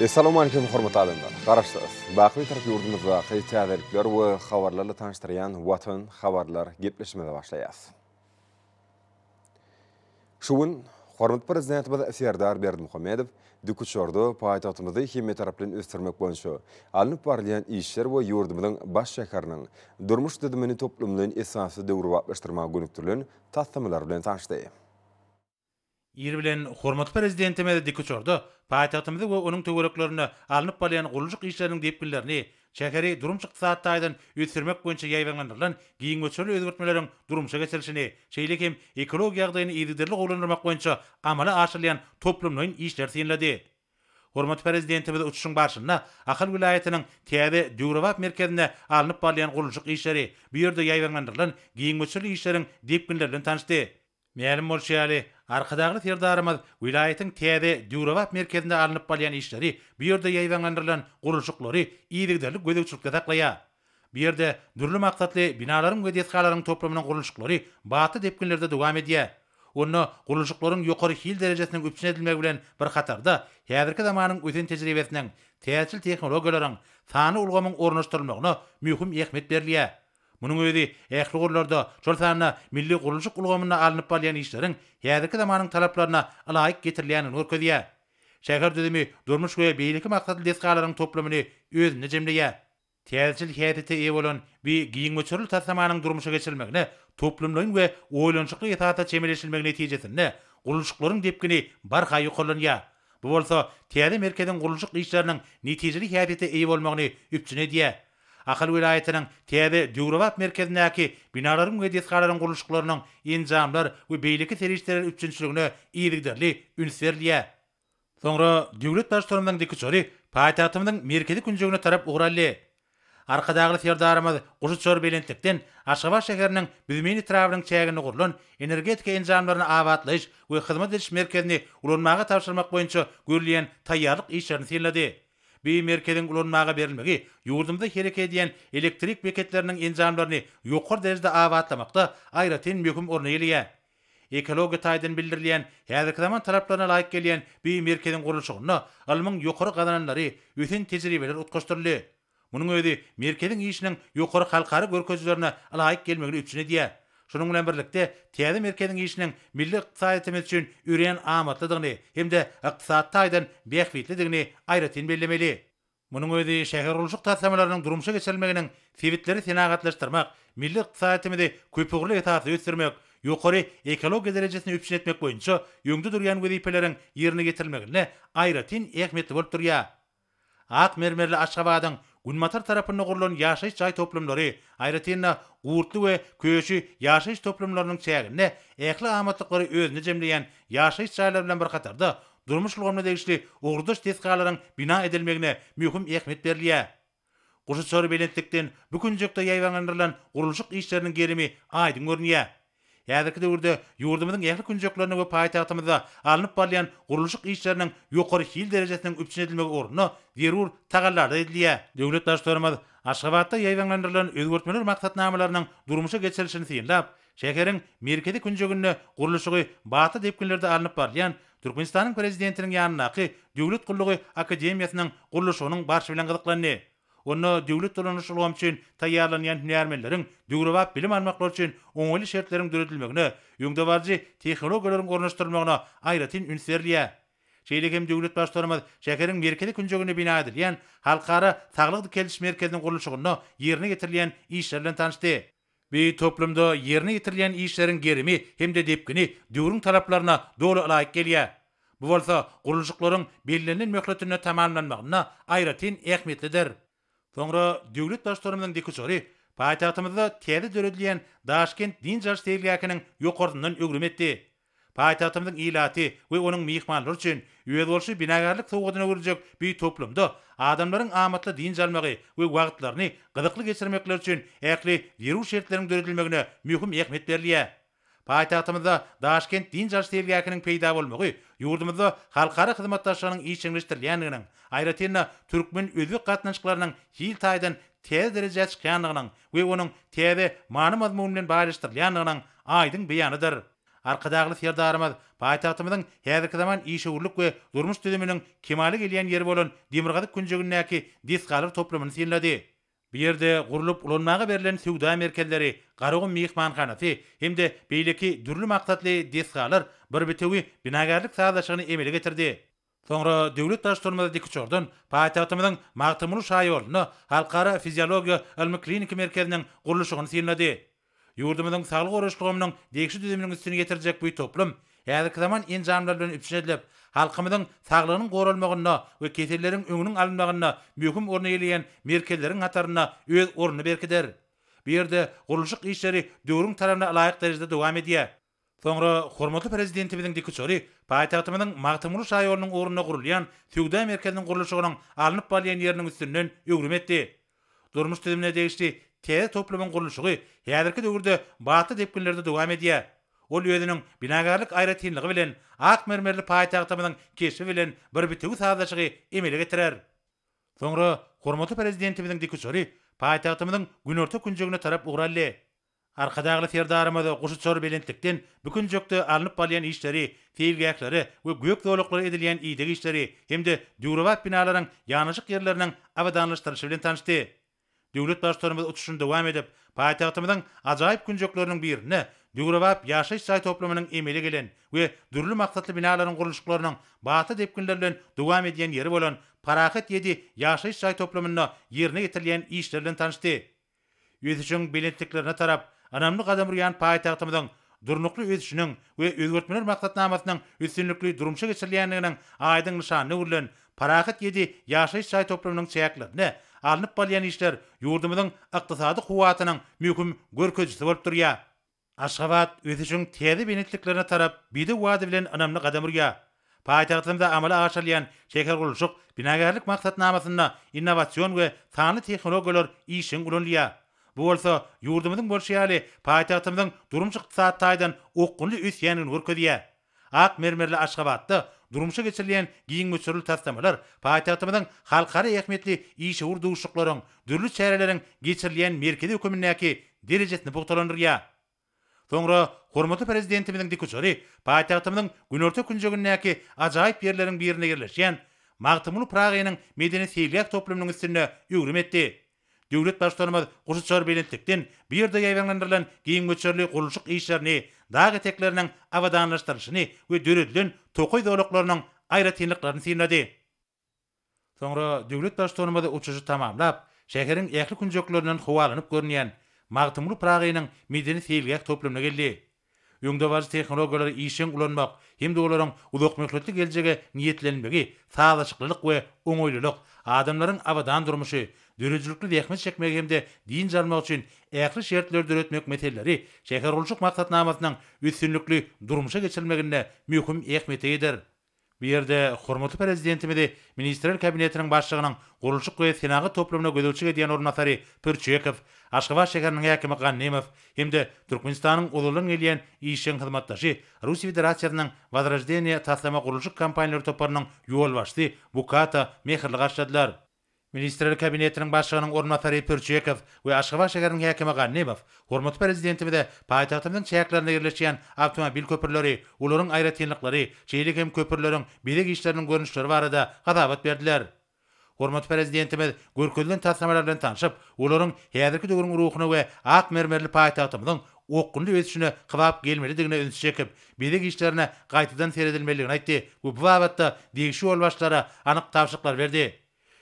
Essalawmalikim hormatly adamlar! Garaşsyz, baky Bitarap ýurdumyzdaky täzelikler we habarlarla tanyşdyrýan Watan habarlar gepleşigimize başlaýas. Şu gün hormatly Prezidentimiz Serdar Berdimuhamedow dikuçarda paýtagtymyzy hemmetaraplaýyn ösdürmek boýunça alnyp barylýan işler we ýurdumyzyň baş şäheriniň durmuş düzümini toplumlaýyn esasda döwrebaplaşdyrmaga gönükdirilen taslamalar bilen tanyşdy. Ir bilen hormatly Prezidentimiz dikuçarda paýtagtymyzy we onuň töwereklerinde alnyp barylýan gurluşyk işleriniň depginlerini, şäheri durmuş-ykdysady taýdan ösdürmek boýunça ýaýbaňlandyrylan giň möçberli özgertmeleriň durmuşa geçirilişini, şeýle hem ekologiýa ýagdaýyny yzygiderli gowulandyrmak boýunça amala aşyrylýan toplumlaýyn işleri synlady. Hormatly Prezidentimiz uçuşyň barşynda Ahal welaýatynyň täze döwrebap merkezinde alnyp barylýan gurluşyk işleri, bu ýerde ýaýbaňlandyrylan giň möçberli işleriň depginleri bilen tanyşdy. Mälim bolşy ýaly, Arkadagly Serdarymyz welaýatyň täze, döwrebap merkezinde alnyp barylýan işleri, bu ýerde ýaýbaňlandyrylan gurluşyklary yzygiderli gözegçilikde saklaýar. Bu ýerde dürli maksatly binalaryň we desgalaryň toplumynyň gurluşyklary batly depginlerde dowam edýär. Onda gurluşyklaryň ýokary hil derejesiniň üpjün edilmegi bilen bir hatarda, häzirki zamanyň ösen tejribesiniň, täzeçil tehnologiýalaryň, sanly ulgamyň ornaşdyrylmagyna möhüm ähmiýet berilýär. Munuň özi ähli ugurlarda, şol sanda milli gurluşyk ulgamynda alnyp barylýan işleriň häzirki zamanyň talaplaryna ylaýyk getirilýändigini görkezýär. Şäher düzümi durmuş we beýleki maksatly desgalaryň toplumyny özünde jemleýär. Täzeçil häsiýete eýe bolan bu giň möçberli taslamanyň durmuşa geçirilmegine toplumlaýyn we oýlanyşykly esasda çemeleşilmegi netijesinde gurluşyklaryň depgini barha ýokarlanýar. Bu bolsa täze merkeziň gurluşyk işleriniň netijeli häsiýete eýe bolmagyny üpjün edýär. Ahal welaýatynyň täze döwrebap merkezindäki binalaryň we desgalaryň gurluşyklarynyň enjamlar we beýleki serişdeler üpjünçiligine yzygiderli üns berilýär. Soňra döwlet Baştutanymyzyň dikuçary paýtagtymyzyň merkezi künjegine tarap ugur aldy. Arkadagly Serdarymyz guşuçar belentlikden Aşgabat şäheriniň Büzmeýin etrabynyň çäginde gurlan energetika enjamlaryny abatlaýyş we hyzmat ediş merkezini ulanmaga tabşyrmak boýunça görülýän taýýarlyk işlerini synlady. Bu merkeziň ulanmaga berilmegi ýurdumyzda hereket edýän elektrik beketleriniň enjamlaryny ýokary derejede abatlamakda aýratyn möhüm orny eýeleýär. Ekologiýa taýdan bildirilýän häzirki zaman talaplaryna laýyk gelýän bu merkeziň gurluşygynda ylmyň ýokary gazananlary, ösen tejribeler utgaşdyryldy. Munuň özi merkeziň işiniň ýokary halkara görkezijilerine ylaýyk gelmegini üpjün edýär. Şunuň bilen birlikde, täze merkeziň işiniň milli ykdysadyýetimiz üçin örän amatlydygyny hem-de ykdysady taýdan bähbitlidigini aýratyn bellemeli. Munuň özi şähergurluşyk taslamalarynyň durmuşa geçirilmeginiň sebitleri senagatlaşdyrmak, milli ykdysadyýetimizi köpugurly esasda ösdürmek, ýokary ekologiýa derejesini üpjün etmek boýunça öňde durýan wezipeleriň ýerine ýetirilmeginde aýratyn ähmiýetli bolup durýar. Ak mermerli Aşgabadyň günbatar tarapynda gurlan ýaşaýyş jaý toplumlary, aýratyn-da, Gurtly we Köşi ýaşaýyş toplumlarynyň çäginde ähli amatlyklary özünde jemleýän ýaşaýyş jaýlary bilen bir hatarda, durmuş ulgamyna degişli ugurdaş desgalaryň bina edilmegine möhüm ähmiýet berilýär. Guşuçary belentlikden bu künjekde ýaýbaňlandyrylan gurluşyk işleriniň gerimi aýdyň görünýär. Häzirki döwürde ýurdumyzyň ähli künjeklerinde we paýtagtymyzda alnyp barylýan gurluşyk işleriniň ýokary hil derejesiniň üpjün edilmegi ugrunda zerur tagallalar edilýär. Döwlet Baştutanymyz Aşgabatda ýaýbaňlandyrylan özgertmeler maksatnamalarynyň durmuşa geçirilişini synlap, şäheriň merkezi künjeginde gurluşygy batly depginlerde alnyp barylýan Türkmenistanyň Prezidentiniň ýanyndaky Döwlet gullugy akademiýasynyň gurluşygynyň barşy bilen gyzyklandy. Onda döwlet dolanyş ulgamy üçin taýýarlanýan hünärmenleriň döwrebap bilim almaklary üçin oňaýly şertleriň döredilmegine, öňdebaryjy tehnologiýalaryň ornaşdyrylmagyna aýratyn üns berilýär. Şeýle hem döwlet Baştutanymyz şäheriň merkezi künjeginde bina edilýän Halkara saglygy dikeldiş merkeziniň gurluşygynda ýerine ýetirilýän işler bilen tanyşdy. Bu toplumda ýerine ýetirilýän işleriň gerimi hem-de depgini döwrüň talaplaryna doly ylaýyk gelýär. Bu bolsa gurluşyklaryň bellenilen möhletinde tamamlanmagynda aýratyn ähmiýetlidir. Soňra döwlet Baştutanymyzyň dikuçary paýtagtymyzda täze döredilýän Daşkent dynç alyş seýilgähiniň ýokarsyndan öwrüm etdi. Paýtagtymyzyň ilaty we onuň myhmanlary üçin özboluşly binagärlik sowgadyna öwrüljek bu toplumda adamlaryň amatly dynç almagy we wagtlaryny gyzykly geçirmekleri üçin ähli zerur şertleriň döredilmegine möhüm ähmiýet berilýär. Paýtagtymyzda Daşkent dynç alyş seýilgähiniň peýda bolmagy ýurdumyzda halkara hyzmatdaşlygynyň işjeňleşdirilýändiginiň, aýratyn-da, türkmen-özbek gatnaşyklarynyň hil taýdan täze derejä çykýandygynyň we onuň täze many-mazmun bilen baýlaşdyrylýandygynyň aýdyň beýanydyr. Arkadagly Serdarymyz paýtagtymyzyň häzirki zaman işewürlik we durmuş düzüminiň kemala gelýän ýeri bolan demirgazyk künjegindäki desgalar toplumyny synlady. Bu ýerde gurlup ulanmaga berlen söwda merkezleri, Garagum myhmanhanasy hem-de beýleki dürli maksatly desgalar bir bitewi binagärlik sazlaşygyny emele getirdi. Soňra döwlet Baştutanymyz dikuçardan paýtagtymyzyň Magtymguly şaýolunda Halkara fiziologiýa ylmy-kliniki merkeziniň gurluşygyny synlady. Ýurdumyzyň saglygy goraýyş ulgamynyň degişli düzüminiň üstüni ýetirjek bu toplum häzirki zaman enjamlar bilen üpjün edilip, halkymyzyň saglygynyň goralmagynda we keselleriň öňüniň alynmagynda möhüm orun eýeleýän merkezleriň hatarynda öz ornuny berkider. Bu ýerde gurluşyk işleri döwrüň talabyna laýyk derejede dowam edýär. Soňra hormatly Prezidentimiziň dikuçary paýtagtymyzyň Magtymguly şaýolunyň ugrunda gurulýan söwda merkeziniň gurluşygynyň alnyp barylýan ýeriniň üstünden öwrüm etdi. Durmuş düzümine degişli täze toplumyň gurluşygy häzirki döwürde batly depginlerde dowam edýär. Ol özüniň binagärlik aýratynlygy bilen, ak mermerli paýtagtymyzyň keşbi bilen bir bitewi sazlaşygy emele getirer. Soňra hormatly Prezidentimiziň dikuçary paýtagtymyzyň günorta künjegine tarap ugur aldy. Arkadagly Serdarymyz guşuçar belentlikden bu künjekde alnyp barylýan işleri, seýilgählere we gök zolaklara edilýän ideg işleri hem-de döwrebap binalaryň ýanaşyk ýerleriniň abadanlaşdyrylyşy bilen tanyşdy. Döwlet Baştutanymyz uçuşyny dowam edip, paýtagtymyzyň ajaýyp künjekleriniň birinde döwrebap ýaşaýyş jaý toplumynyň emele gelen we dürli maksatly binalaryň gurluşyklarynyň batly depginler bilen dowam edýän ýeri bolan Parahat ýedi ýaşaýyş jaý toplumynda ýerine ýetirilýän işler bilen tanyşdy. Ösüşiň belentliklerine tarap ynamly gadam urýan paýtagtymyzyň durnukly ösüşiniň we özgertmeler maksatnamasynyň üstünlikli durmuşa geçirilýändiginiň aýdyň nyşanyna öwrülen Parahat ýedi ýaşaýyş jaý toplumynyň çäklerinde alnyp barylýan işler ýurdumyzyň ykdysady kuwwatynyň möhüm görkezijisi bolup durýar. Aşgabat ösüşiň täze belentliklerine tarap bedew ady bilen ynamly gadam urýar. Paýtagtymyzda amala aşyrylýan şähergurluşyk, binagärlik maksatnamasynda innowasion we sanly tehnologiýalar işjeň ulanylýar. Bu bolsa ýurdumyzyň bolşy ýaly paýtagtymyzyň durmuş-ykdysady taýdan okgunly ösýändigini görkezýär. Ak mermerli Aşgabatda durmuşa geçirilýän giň möçberli taslamalar paýtagtymyzyň halkara ähmiýetli işewür duşuşyklaryň, dürli çäreleriň geçirilýän merkezi hökümindäki derejesini pugtalandyrýar. Soňra hormatly Prezidentimiziň dikuçary paýtagtymyzyň günorta künjegindäki ajaýyp ýerleriň birinde ýerleşýän Magtymguly Pyragynyň medeni-seýilgäh toplumynyň üstünde öwrüm etdi. Döwlet Baştutanymyz guşuçar belentlikden bu ýerde ýaýbaňlandyrylan giň möçberli gurluşyk işlerini, dag etekleriniň abadanlaşdyrylyşyny we döredilen tokaý zolaklarynyň aýratynlyklaryny synlady. Soňra döwlet Baştutanymyz uçuşy tamamlap, şäheriň ähli künjeklerinden howalanyp görünýän Magtymguly Pyragynyň medeni-seýilgäh toplumyna geldi. Öňdebaryjy tehnologiýalary işjeň ulanmak hem-de olaryň uzakmöhletli geljege niýetlenmegi sazlaşyklylyk we oňaýlylyk, adamlaryň abadan durmuşy, döredijilikli zähmet çekmegi hem-de dynç almagy üçin ähli şertleri döretmek meseleleri şähergurluşyk maksatnamasynyň üstünlikli durmuşa geçirilmeginde möhüm ähmiýete eýedir. Bu ýerde hormatly Prezidentimizi Ministrler Kabinetiniň Başlygynyň gurluşyk we senagat toplumyna gözegçilik edýän orunbasary Pürçekow, Aşgabat şäheriniň häkimi Gannymow hem-de Türkmenistanyň ozaldan gelýän işjeň hyzmatdaşy, Russiýa Federasiýasynyň Wozroždeniýe taslama-gurluşyk kompaniýalary toparynyň ýolbaşçysy Bukata mähirli garşyladylar. Ministrler Kabinetiniň Başlygynyň orunbasary Pürçekow we Aşgabat şäheriniň häkimi Gannymow hormatly Prezidentimize paýtagtymyzyň çäklerinde ýerleşýän awtomobil köprüleri, olaryň aýratynlyklary, şeýle hem köprüleriň bezeg işleriniň görnüşleri barada hasabat berdiler. Hormatly Prezidentimiz görkezilen taslamalar bilen tanşyp, olaryň häzirki döwrüň ruhuna we ak mermerli paýtagtymyzyň okgunly ösüşine kybap gelmelidigine ünsi çekip, bezeg işlerine gaýtadan seredilmelidigini aýtdy we bu babatda degişli ýolbaşçylara anyk tabşyryklary berdi.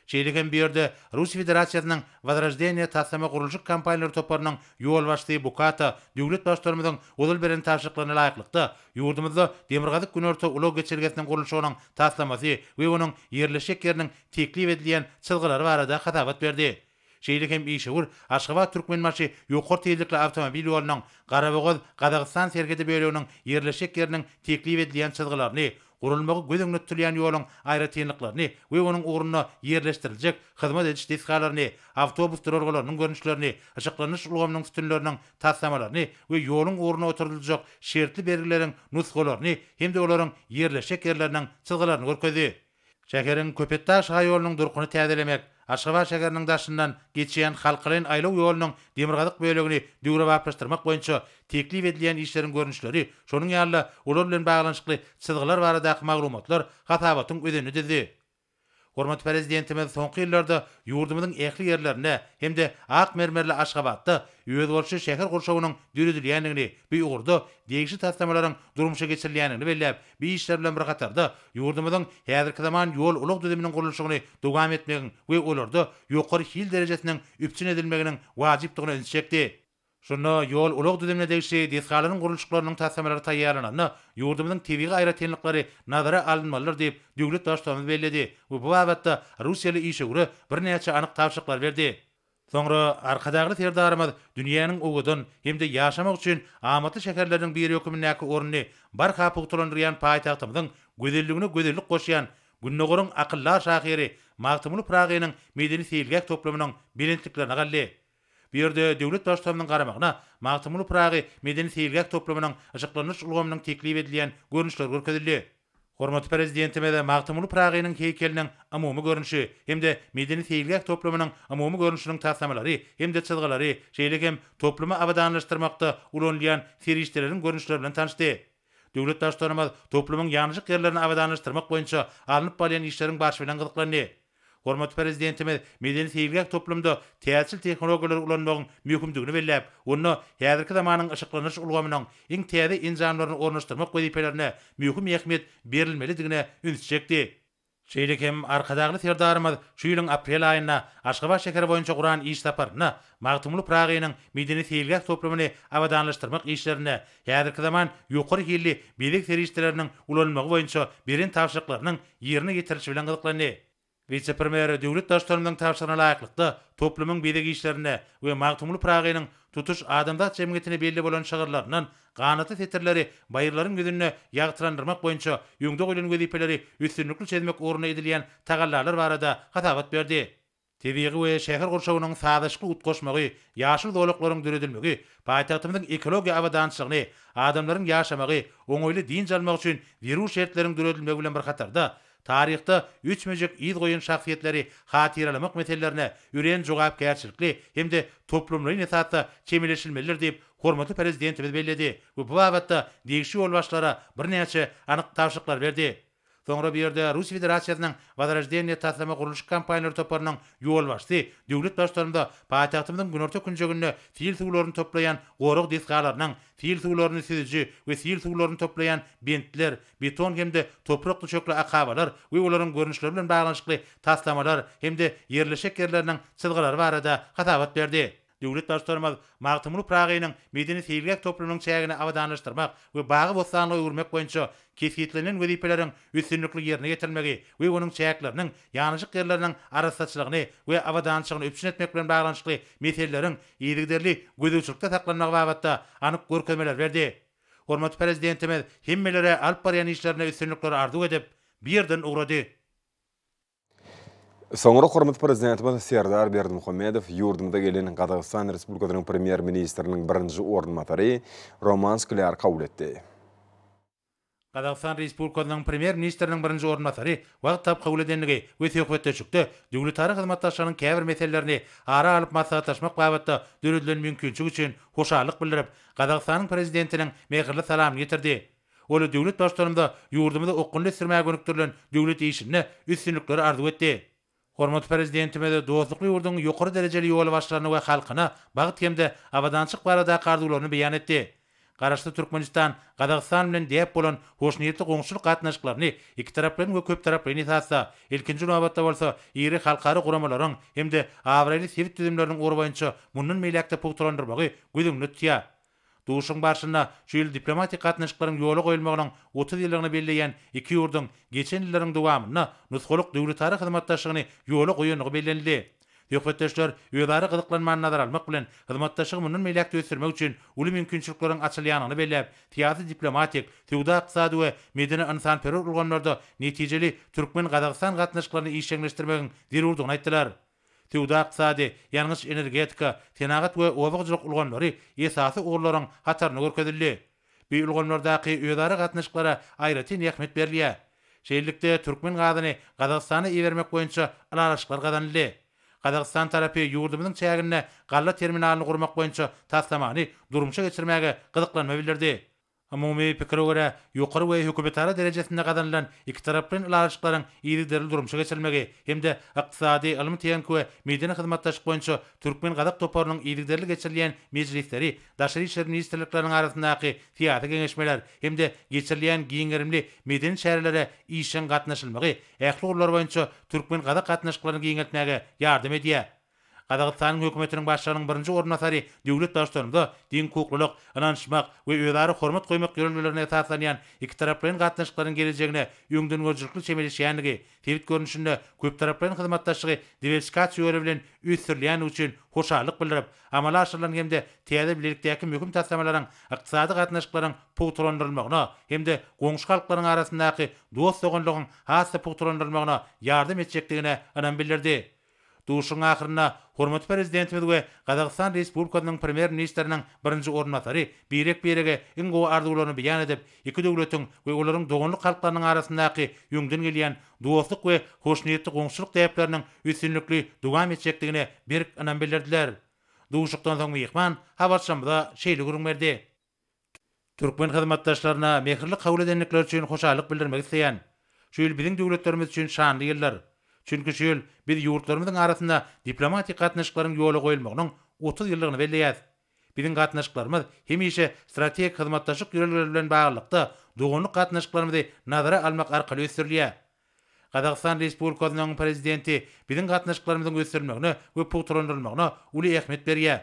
Şeýle hem bu ýerde Russiýa Federasiýasynyň Wozroždeniýe taslama-gurluşyk kompaniýalary toparynyň ýolbaşçysy Bukata döwlet Baştutanymyzyň ozal beren tabşyryklaryna laýyklykda, ýurdumyzda Demirgazyk-Günorta ulag geçelgesiniň gurluşygynyň taslamasy we onuň ýerleşjek ýeriniň teklip edilýän çyzgylary barada hasabat berdi. Şeýle hem işewür Aşgabat-Türkmenbaşy ýokary tizlikli awtomobil ýolunyň Garabogaz, Gazagystan serhedi böleginiň ýerleşjek ýeriniň teklip edilýän çyzgylaryny, gurulmagy göz öňünde tutulýan ýoluň aýratynlyklaryny we onuň ugrunda ýerleşdiriljek hyzmat ediş desgalaryny, awtobus duralgalarynyň görnüşlerini, yşyklandyryş ulgamynyň sütünleriniň taslamalaryny we ýoluň ugruna oturdyljak şertli belgileriň nusgalaryny hem-de olaryň ýerleşjek ýerleriniň çyzgylaryny görkezdi. Şäheriň Köpetdag şaýolunyň durkuny täzelemek, Aşgabat şäheriniň daşyndan geçýän halkalaýyn aýlaw ýolunyň demirgazyk bölegini döwrebaplaşdyrmak boýunça teklip edilýän işleriň görnüşleri, şonuň ýaly-da olar bilen baglanyşykly çyzgylar baradaky maglumatlar hasabatyň özenini düzdi. Hormatly Prezidentimiz soňky ýyllarda ýurdumyzyň ähli ýerlerinde hem-de ak mermerli Aşgabatda özboluşly şäher gurşawynyň döredilýändigini, bu ugurda degişli taslamalaryň durmuşa geçirilýändigini belläp, bu işler bilen bir hatarda, ýurdumyzyň häzirki zaman ýol-ulag düzüminiň gurluşygyny dowam etmegiň we olarda ýokary hil derejesiniň üpjün edilmeginiň wajypdygyna ünsi çekdi. Şunda ýol-ulag düzümine degişli desgalaryň gurluşyklarynyň taslamalary taýýarlananda ýurdumyzyň tebigy aýratynlyklary nazara alynmalydyr diýip, döwlet Baştutanymyz belledi we bu babatda russiýaly işewüre birnäçe anyk tabşyryklary berdi. Soňra Arkadagly Serdarymyz dünýäniň owadan hem-de ýaşamak üçin amatly şäherleriniň biri hökümindäki ornuny barha pugtalandyrýan paýtagtymyzyň gözelligine gözellik goşýan Gündogaryň akyldar şahyry Magtymguly Pyragynyň medeni-seýilgäh toplumynyň belentliklerine galdy. Bu ýerde döwlet Baştutanynyň garamagyna Magtymguly Pyragy medeni-seýilgäh toplumynyň yşyklandyryş ulgamynyň teklip edilýän görnüşleri görkezildi. Hormatly Prezidentimiz Magtymguly Pyragynyň heýkeliniň umumy görnüşi hem-de medeni-seýilgäh toplumynyň umumy görnüşiniň taslamalary hem-de çyzgylary, şeýle hem toplumy abadanlaşdyrmakda ulanylýan serişdeleriň görnüşleri bilen tanyşdy. Döwlet Baştutanymyz toplumyň ýanaşyk ýerlerini abadanlaşdyrmak boýunça alnyp barylýan işleriň barşy bilen gyzyklandy. Hormatly Prezidentimiz medeni-seýilgäh toplumda täzeçil tehnologiýalary ulanmagyň möhümdigini belläp, onda häzirki zamanyň yşyklandyryş ulgamynyň iň täze enjamlaryny ornaşdyrmak wezipelerine möhüm ähmiýet berilmelidigine ünsi çekdi. Şeýle hem Arkadagly Serdarymyz şu ýylyň aprel aýynda Aşgabat şäheri boýunça guran iş saparynda Magtymguly Pyragynyň medeni-seýilgäh toplumyny abadanlaşdyrmak işlerinde häzirki zaman ýokary hilli bezeg serişdeleriniň ulanylmagy boýunça beren tabşyryklarynyň ýerine ýetirilişi bilen gyzyklandy. Wise-premýer döwlet Baştutanymyzyň tabşyrygyna laýyklykda, toplumyň bezeg işlerinde we Magtymguly Pyragynyň tutuş adamzat jemgyýetine belli bolan şygyrlaryndan ganatly setirleri baýyrlaryň ýüzünde ýagtylandyrmak boýunça öňde goýlan wezipeleri üstünlikli çözmek ugrunda edilýän tagallalar barada hasabat berdi. Tebigy we şäher gurşawynyň sazlaşykly utgaşmagy, ýaşyl zolaklaryň döredilmegi paýtagtymyzyň ekologiýa abadançylygyny, adamlaryň ýaşamagy, oňaýly dynç almagy üçin zerur şertleriň döredilmegi bilen bir hatarda, taryhda öçmejek yz goýan şahsyýetleri hatyralamak meselelerine örän jogapkärçilikli hem-de toplumlaýyn esasda çemeleşilmelidir diýip, hormatly Prezidentimiz belledi we bu babatda degişli ýolbaşçylara birnäçe anyk tabşyryklary berdi. Soňra bu ýerde Russiýa Federasiýasynyň Wozroždeniýe taslama gurluşyk kompaniýalary toparynyň ýolbaşçysy döwlet Baştutanymyza paýtagtymyzyň günorta künjeginde sil suwlaryny toplaýan gorag desgalarynyň, sil suwlaryny süzüji we sil suwlaryny toplaýan bentler, beton hem-de toprak düşekli akabalar we olaryň görnüşleri bilen baglanyşykly taslamalar hem-de ýerleşek ýerleriniň çyzgylary barada hasabat berdi. Döwlet Baştutanymyz Magtymguly Pyragynyň medeni-seýilgäh toplumynyň çägini abadanlaşdyrmak we bagy-bossanlyga öwürmek boýunça kesgitlenen wezipeleriň üstünlikli ýerine ýetirilmegi we onuň çäkleriniň ýanaşyk ýerleriniň arassaçylygyny we abadançylygyny üpjün etmek bilen baglanyşykly meseleleriň yzygiderli gözegçilikde saklanmagy babatda anyk görkezmeleri berdi. Hormatly Prezidentimiz hemmelere alyp barýan işlerinde üstünlikleri arzuw edip, bu ýerden ugrady. Soňra hormatly Prezidentimiz Serdar Berdimuhamedow ýurdumyza gelen Gazagystan Respublikasynyň Premýer-ministriniň birinji orunbasary Roman Sklýar kabul etdi. Gazagystan Respublikasynyň Premýer-ministriniň birinji orunbasary wagt tapyp kabul edendigi we söhbetdeşlikde döwletara hyzmatdaşlygynyň käbir meselelerini ara alyp maslahatlaşmak babatda döredilen mümkinçilik üçin hoşallyk bildirip, Gazagystanyň Prezidentiniň mähirli salamyny ýetirdi. Ol döwlet Baştutanymyza ýurdumyzy okgunly ösdürmäge gönükdirilen döwlet işinde üstünlikleri arzuw etdi. Hormatly Prezidentimiz dostlukly ýurduň ýokary derejeli ýolbaşçylaryna we halkyna bagt hem-de abadançylyk baradaky arzuwlaryny beýan etdi. Garaşsyz Türkmenistan Gazagystan bilen däp bolan hoşniýetli goňşuçylyk gatnaşyklaryny ikitaraplaýyn we köptaraplaýyn esasda, ilkinji nobatda bolsa iri halkara guramalaryň hem-de abraýly sebit düzümleriniň ugry boýunça mundan beýläk-de pugtalandyrmagy göz öňünde tutýar. Duşuşygyň barşynda şu ýyl diplomatik gatnaşyklaryň ýola goýulmagynyň 30 ýyllygyny belleýän iki ýurduň geçen ýyllaryň dowamynda nusgalyk döwletara hyzmatdaşlygyny ýola goýandygy bellenildi. Söhbetdeşler özara gyzyklanmany nazara almak bilen, hyzmatdaşlygy mundan beýläk-de ösdürmek üçin uly mümkinçilikleriň açylýandygyny belläp, syýasy-diplomatik, söwda-ykdysady we medeni-ynsanperwer ulgamlarda netijeli türkmen-gazagystan gatnaşyklaryny işjeňleşdirmegiň zerurdygyny aýtdylar. Söwda-ykdysady, ýangyç-energetika, senagat we oba hojalyk ulgamlary esasy ugurlaryň hatarynda görkezildi. Bu ulgamlardaky özara gatnaşyklara aýratyn ähmiýet berilýär. Şeýlelikde, türkmen gazyny Gazagystana ibermek boýunça ylalaşyklar gazanyldy. Gazagystan tarapy ýurdumyzyň çäginde galla terminalyny gurmak boýunça taslamany durmuşa geçirmäge gyzyklanma bildirdi. Umumy pikire görä, ýokary we hökümetara derejesinde gazanylan ikitaraplaýyn ylalaşyklaryň yzygiderli durmuşa geçirilmegi hem-de ykdysady, ylmy-tehniki we medeni hyzmatdaşlyk boýunça türkmen-gazak toparynyň yzygiderli geçirilýän mejlisleri, daşary işler ministrlikleriniň arasyndaky syýasy geňeşmeler hem-de geçirilýän giň gerimli medeni çärelere işjeň gatnaşylmagy ähli ugurlar boýunça türkmen-gazak gatnaşyklaryny giňeltmäge ýardam edýär. Gazagystanyň Hökümetiniň Başlygynyň birinji orunbasary döwlet Baştutanymyza deňhukuklylyk, ynanyşmak we özara hormat goýmak ýörelgelerine esaslanýan ikitaraplaýyn gatnaşyklaryň gelejegine öňdengörüjilikli çemeleşýändigi, sebit görnüşinde köptaraplaýyn hyzmatdaşlygy diwersifikasiýa ýoly bilen ösdürilýändigi üçin hoşallyk bildirip, amala aşyrylan hem-de täze bilelikdäki möhüm taslamalaryň ykdysady gatnaşyklaryň pugtalandyrylmagyna hem-de goňşy halklaryň arasyndaky dost-doganlygyň has-da pugtalandyrylmagyna ýardam etjekdigine ynam bildirdi. Duşuşygyň ahyrynda hormatly Prezidentimiz we Gazagystan Respublikasynyň Premýer-ministriniň birinji orunbasary birek-birege iň gowy arzuwlaryny beýan edip, iki döwletiň we olaryň doganlyk halklarynyň arasyndaky öňden gelýän dostluk we hoşniýetli goňşuçylyk däpleriniň üstünlikli dowam etjekdigine berk ynam bildirdiler. Duşuşykdan soň myhman habarçymyza şeýle gürrüň berdi. Türkmen hyzmatdaşlaryna mähirli kabul edendikleri üçin hoşallyk bildirmek isleýän. Şu ýyl biziň döwletlerimiz üçin şanly ýyldyr. Çünki şu ýyl biz ýurtlarymyzyň arasynda diplomatik gatnaşyklaryň ýola goýulmagynyň 30 ýyllygyny belleýäs. Biziň gatnaşyklarymyz hemişe strategik hyzmatdaşlyk ýörelgeleri bilen baglylykda doganlyk gatnaşyklarymyzy nazara almak arkaly ösdürilýär. Gazagystan Respublikasynyň Prezidenti biziň gatnaşyklarymyzyň ösdürilmegine we pugtalandyrylmagyna uly ähmiýet berýär.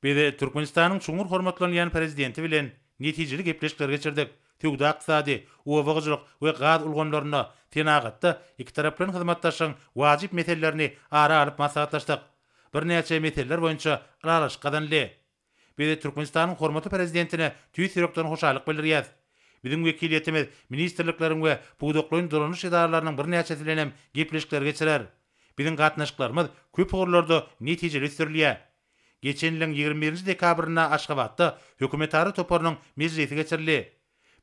Biz Türkmenistanyň çuňňur hormatlanylýan Prezidenti bilen netijeli gepleşikler geçirdik. Söwda-ykdysady, oba hojalyk we gaz ulgamlarynda, senagatda ikitaraplaýyn hyzmatdaşlygyň wajyp meselelerini ara alyp maslahatlaşdyk. Birnäçe meseleler boýunça ylalaşyk gazanyldy. Biz Türkmenistanyň hormatly Prezidentine tüýs ýürekden hoşallyk bildirýäris. Biziň wekiliýetimiz ministrlikleriň we pudaklaýyn dolanyş edaralarynyň birnäçesi bilen hem gepleşikler geçirer. Biziň gatnaşyklarymyz köp ugurlarda netijeli ösdürilýär. Geçen ýylyň 21 nji dekabrynda Aşgabatda Hökümetara toparynyň mejlisi geçirildi.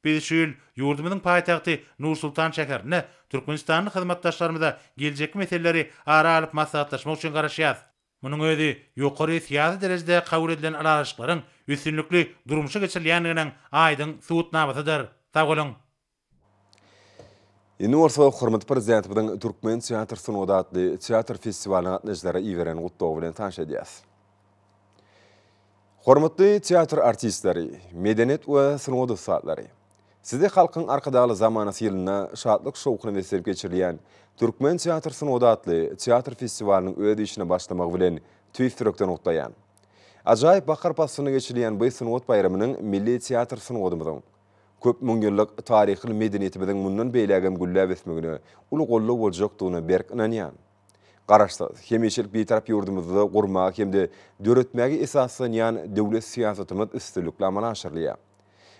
Biz şu ýyl ýurdumyzyň paýtagty Nur-Sultan şäherinde türkmenistanly hyzmatdaşlarymyza geljekki meseleleri ara alyp maslahatlaşmak üçin garaşýarys. Munuň özi ýokary syýasy derejede kabul edilen ylalaşyklaryň üstünlikli durmuşa geçirilýändiginiň aýdyň subutnamasydyr. Sag boluň! Indi bolsa hormatly Prezidentimiziň Türkmen teatr sungaty atly teatr festiwalyna gatnaşyjylara iberen gutlagy bilen tanyş edýäris. Hormatly teatr artistleri, medeniýet we sungat ussatlary! Sizi Halkyň Arkadagly zamanasy ýylynda şatlyk-şowhuna beslenip geçirilýän Türkmen teatr sungaty atly teatr festiwalynyň öz işine başlamagy bilen tüýs ýürekden gutlaýan. Ajaýyp bahar paslynda geçirilýän bu sungat baýramynyň milli teatr sungatymyzyň, köp müňýyllyk taryhly medeniýetimiziň mundan beýlägem gülläp ösmegine uly goldaw boljakdygyna berk ynanýan. Garaşsyz, hemişelik Bitarap ýurdumyzda gurmaga hem-de döretmäge esaslanýan döwlet syýasatymyz üstünlikli amala aşyrylýar.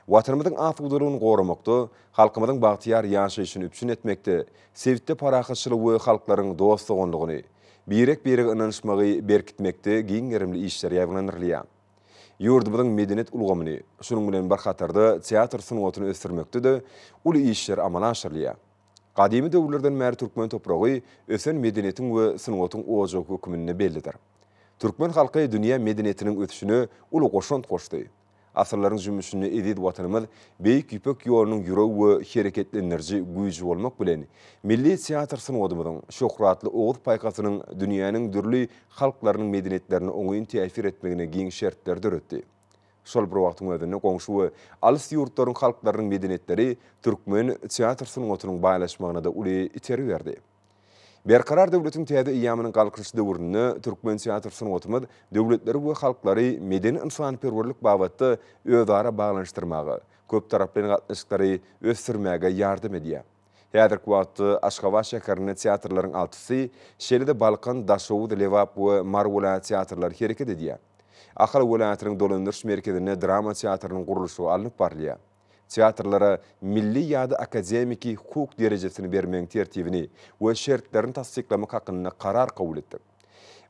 Watanymyzyň asudalygyny goramakda, halkymyzyň bagtyýar ýaşaýşyny üpjün etmekde, sebitde parahatçylygy we halklaryň dost-doganlygyny, birek-birege ynanyşmagy berkitmekde giň gerimli işler ýaýbaňlandyrylýar. Ýurdumyzyň medeniýet ulgamyny, şunuň bilen bir hatarda teatr sungatyny ösdürmekde-de uly işler amala aşyrylýar. Gadymy döwürlerden bäri türkmen topragy ösen medeniýetiň we sungatyň ojagy hökmünde bellidir. Türkmen halky dünýä medeniýetiniň ösüşine uly goşant goşdy. Asyrlaryň jümmüşinde eziz Watanymyz Beýik Ýüpek ýolunyň ýüregi we hereketlendiriji güýji bolmak bilen, milli teatr sungatymyzyň, şöhratly oguz paýhasynyň dünýäniň dürli halklarynyň medeniýetlerine oňyn täsir etmegine giň şertleri döretdi. Şol bir wagtyň özünde goňşy we alys ýurtlaryň halklarynyň medeniýetleri türkmen teatr sungatynyň baýlaşmagyna-da uly itergi berdi. Berkarar döwletiň täze eýýamynyň Galkynyş döwründe türkmen teatr sungatymyz döwletleri we halklary medeni-ynsanperwerlik babatda özara baglanyşdyrmaga, köptaraplaýyn gatnaşyklary ösdürmäge ýardam edýär. Häzirki wagtda Aşgabat şäherinde teatrlaryň altysy, şeýle-de Balkan, Daşoguz, Lebap we Mary welaýat teatrlary hereket edýär. Ahal welaýatynyň dolandyryş merkezinde drama teatrynyň gurluşygy alnyp barylýar. Teatrlara milli ýa-da akademiki hukuk derejesini bermegiň tertibini we şertlerini tassyklamak hakynda karar kabul etdik.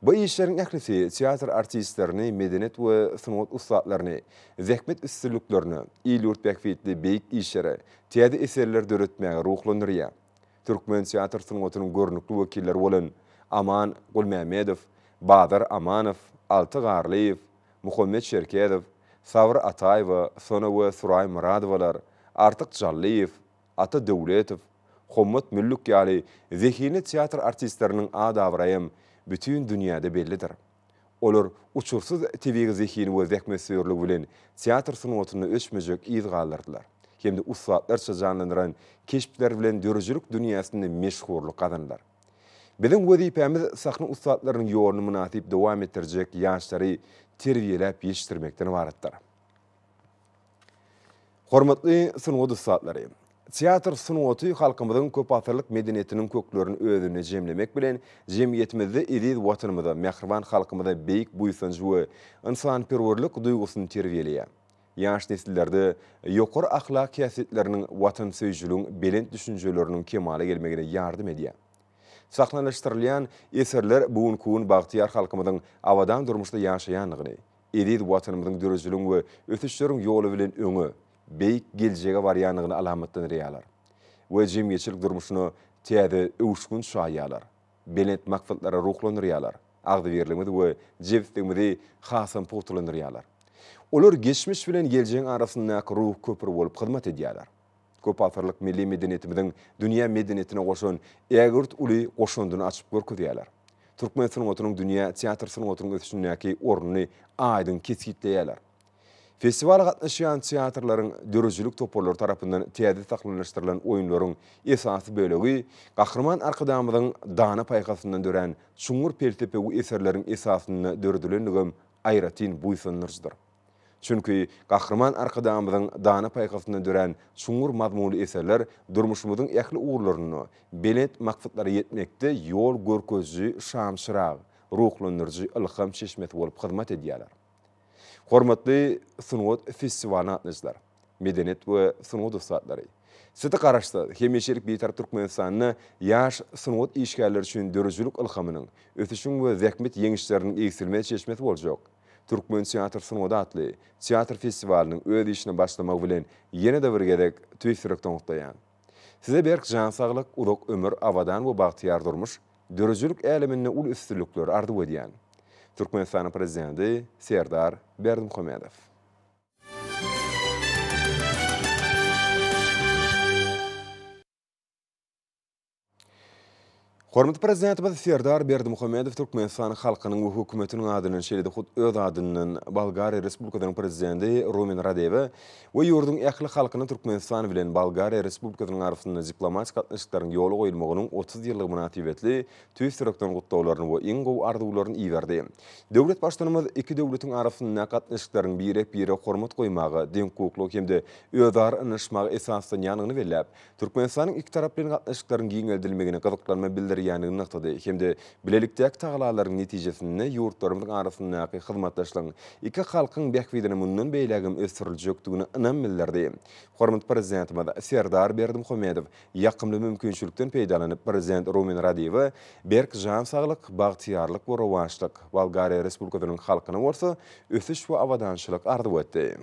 Bu işleriň ählisi teatr artistlerini, medeniýet we sungat ussatlaryny zähmet üstünliklerine, il-ýurt bähbitli beýik işlere, täze eserleri döretmäge ruhlandyrýar. Türkmen teatr sungatynyň görnükli wekilleri bolan Aman Gulmämmedow, Bazar Amanow, Alty Garlyýew, Muhammet Çerkezow, Sabyr Ataýewa, Sona we Suraý Myradowalar, Artyk Jallyýew, Ata Döwletow, Hommat Müllük ýaly zehinli teatr artistleriniň at-abraýam bütin dünýäde bellidir. Olar uçursyz tebigy zehini we zähmetsöýerligi bilen teatr sungatynda öçmejek yz galdyrdylar hem-de ussatlarça janlandyran keşpleri bilen döredijilik dünýäsinde meşhurlyk gazandylar. Biziň wezipämiz sahna ussatlarynyň ýoluny mynasyp dowam etdirjek ýaşlary terbiýeläp ýetişdirmekden ybaratdyr. Hormatly sungat ussatlary! Teatr sungaty halkymyzyň köpasyrlyk medeniýetiniň köklerini özünde jemlemek bilen, jemgyýetimizde eziz Watanymyza, mähriban halkymyza beýik buýsanjy we ynsanperwerlik duýgusyny terbiýeleýär. Ýaş nesillerde ýokary ahlak häsiýetleriniň, watansöýüjiligiň belent düşünjeleriniň kemala gelmegine ýardam edýär. Sahnalaşdyrylýan eserler bu günki gün bagtyýar halkymyzyň abadan durmuşda ýaşaýandygyny, eziz Watanymyzyň döredijiligiň we ösüşleriň ýoly bilen öňe, beýik geljege barýandygyny alamatlandyrýarlar we jemgyýetçilik durmuşyna täze öwüşgin çaýýarlar, belent maksatlara ruhlandyrýarlar, agzybirligimizi we jebisligimizi hasam pugtalandyrýarlar. Olar geçmiş bilen geljegiň arasyndaky ruhy köpri bolup hyzmat edýärler. Köpasyrlyk milli medeniýetimiziň dünýä medeniýetine goşan ägirt uly goşandyny açyp görkezýärler. Türkmen sungatynyň dünýä teatr sungatynyň ösüşindäki ornuny aýdyň kesgitleýärler. Festiwala gatnaşýan teatrlaryň döredijilik toparlary tarapyndan täze sahnalaşdyrylan oýunlaryň esasy bölegi Gahryman Arkadagymyzyň dana paýhasyndan dörän çuňňur pelsepewi eserleriň esasynda döredilendigem aýratyn buýsandyryjydyr. Çünki Gahryman Arkadagymyzyň dana paýhasyndan dörän çuňňur mazmunly eserler durmuşymyzyň ähli ugurlarynda belent maksatlara ýetmekde ýol görkeziji şamçyrag, ruhlandyryjy ylham çeşmesi bolup hyzmat edýärler. Hormatly sungat festiwalyna gatnaşyjylar, medeniýet we sungat ussatlary! Sizi Garaşsyz, hemişelik Bitarap Türkmenistanda ýaş sungat işgärleri üçin döredijilik ylhamynyň, ösüşiň we zähmet ýeňişleriniň egsilmez çeşmesi boljak Türkmen teatr sungaty atly teatr festiwalynyň öz işine başlamagy bilen ýene-de bir gezek tüýs ýürekden gutlaýan. Size berk jan saglyk, uzak ömür, abadan we bagtyýar durmuş, döredijilik äleminde uly üstünlikleri arzuw edýän. Türkmenistanyň Prezidenti Serdar Berdimuhamedow. Hormatly Prezidentimiz Serdar Berdimuhamedow Türkmenistanyň halkynyň we hökümetiniň adyndan, şeýle-de hut öz adyndan Bolgariýa Respublikasynyň Prezidenti Rumen Radewe we ýurduň ähli halkyna Türkmenistan bilen Bolgariýa Respublikasynyň arasynda diplomatik gatnaşyklaryň ýola goýulmagynyň 30 ýyllygy mynasybetli tüýs ýürekden gutlaglaryny we iň gowy arzuwlaryny iberdi. Döwlet Baştutanymyz iki döwletiň arasyndaky gatnaşyklaryň birek-birege hormat goýmaga, deňhukuklyga hem-de özara ynanyşmaga esaslanýandygyny belläp, Türkmenistanyň ikitaraplaýyn gatnaşyklaryň giňeldilmegine gyzyklanma bildirýändigini nygtady hem-de bilelikdäki tagallalaryň netijesinde ýurtlarymyzyň arasyndaky hyzmatdaşlygyň iki halkyň bähbidine mundan beýlägem ösdüriljekdigine ynam bildirdi. Hormatly Prezidentimiz Serdar Berdimuhamedow ýakymly mümkinçilikden peýdalanyp, Prezident Rumen Radewe berk jan saglyk, bagtyýarlyk we rowaçlyk, Bolgariýa Respublikasynyň halkyna bolsa ösüş we abadançylyk arzuw etdi.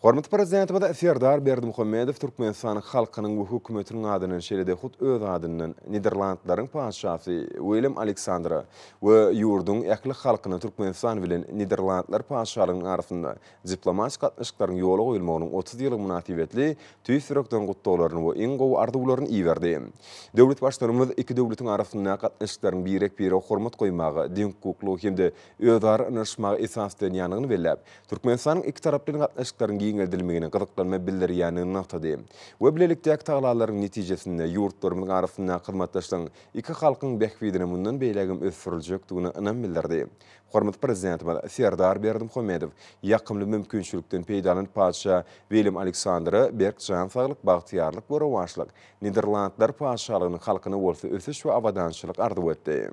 Hormatly Prezidentimiz Serdar Berdimuhamedow Türkmenistanyň halkynyň we hökümetiniň adyndan, şeýle-de hut öz adyndan Niderlandlaryň Patyşasy Uilem Aleksandra we ýurduň ähli halkyna Türkmenistan bilen Niderlandlar Patyşalygynyň arasynda diplomatik gatnaşyklaryň ýola goýulmagynyň 30 ýyllygy mynasybetli tüýs ýürekden gutlaglaryny we iň gowy arzuwlaryny iberdi. Döwlet Baştutanymyz iki döwletiň arasyndaky gatnaşyklaryň birek-birege hormat goýmaga, deňhukuklyga hem-de özara ynanyşmaga esaslanýandygyny belläp, Türkmenistanyň ikitaraplaýyn gatnaşyklaryň giňeldilmegine gyzyklanma bildirýändigini nygtady we bilelikdäki tagallalaryň netijesinde ýurtlarymyzyň arasyndaky hyzmatdaşlygyň iki halkyň bähbidine mundan beýlägem ösdüriljekdigine ynam bildirdi. Hormatly Prezidentimiz Serdar Berdimuhamedow ýakymly mümkinçilikden peýdalanyp Patyşa William Aleksandra berk jan saglyk, bagtyýarlyk we rowaçlyk, Niderlandlar Patyşalygynyň halkyna bolsa ösüş we abadançylyk arzuw etdi.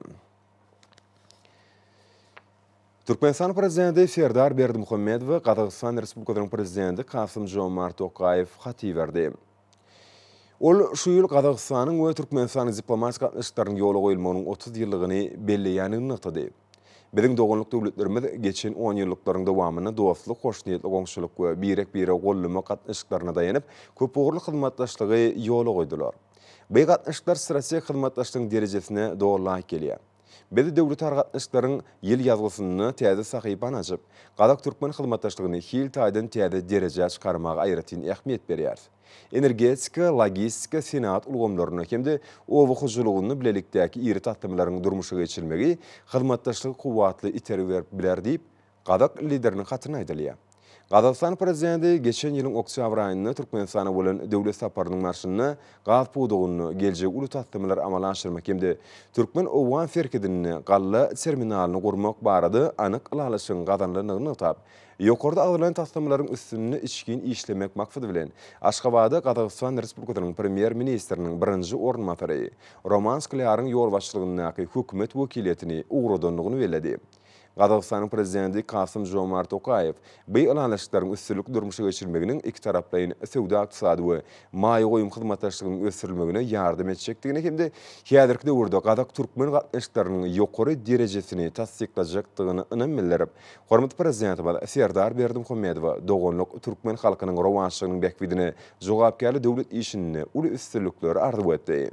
Türkmenistanyň Prezidenti Serdar Berdimuhamedowa Gazagystan Respublikasynyň Prezidenti Kasym-Žomart Tokaýew hat iberdi. Ol şu ýyl Gazagystanyň we Türkmenistanyň diplomatik gatnaşyklarynyň ýola goýulmagynyň 30 ýyllygyny belleýändigini nygtady. Biziň doganlyk döwletlerimiz geçen onýyllyklaryň dowamynda dostluk, hoşniýetli goňşulyk we birek-biregi goldamak gatnaşyklaryna daýanyp, köpugurly hyzmatdaşlygy ýola goýdular. Bu gatnaşyklar strategik hyzmatdaşlygyň derejesine doly laýyk gelýär. Biz döwletara gatnaşyklaryň ýyl ýazgysynda täze sahypany açyp, gazak-türkmen hyzmatdaşlygyny hil taýdan täze derejä çykarmaga aýratyn ähmiýet berýäris. Energetika, logistika, senagat ulgamlarynda hem-de oba hojalygynda bilelikdäki iri taslamalaryň durmuşa geçirilmegi hyzmatdaşlyga kuwwatly itergi berip biler diýip, Gazak Lideriniň hatynda aýdylýar. Gazagystan Prezidenti geçen ýylyň oktýabr aýynda Türkmenistana bolan döwlet saparynyň barşynda gaz pudagynda geljegi uly taslamalary amala aşyrmak hem-de türkmen-owgan serhedinde galla terminalyny gurmak barada anyk ylalaşygyň gazanylandygyny nygtap, ýokarda agzalan taslamalaryň üstünde içgin işlemek maksady bilen Aşgabada Gazagystan Respublikasynyň Premýer-ministriniň birinji orunbasary Roman Sklýaryň ýolbaşçylygyndaky hökümet wekiliýetini ugradandygyny belledi. Gazagystanyň Prezidenti Kasym-Žomart Tokaýew bu ylalaşyklaryň üstünlikli durmuşa geçirilmeginiň ikitaraplaýyn söwda-ykdysady we maýa goýum hyzmatdaşlygynyň ösdürilmegine ýardam etjekdigini hem-de häzirki döwürde gazak-türkmen gatnaşyklarynyň ýokary derejesini tassyklajakdygyna ynam bildirip, hormatly Prezidentimiz Serdar Berdimuhamedowa doganlyk türkmen halkynyň rowaçlygynyň bähbidine jogapkärli döwlet işinde uly üstünlikleri arzuw etdi.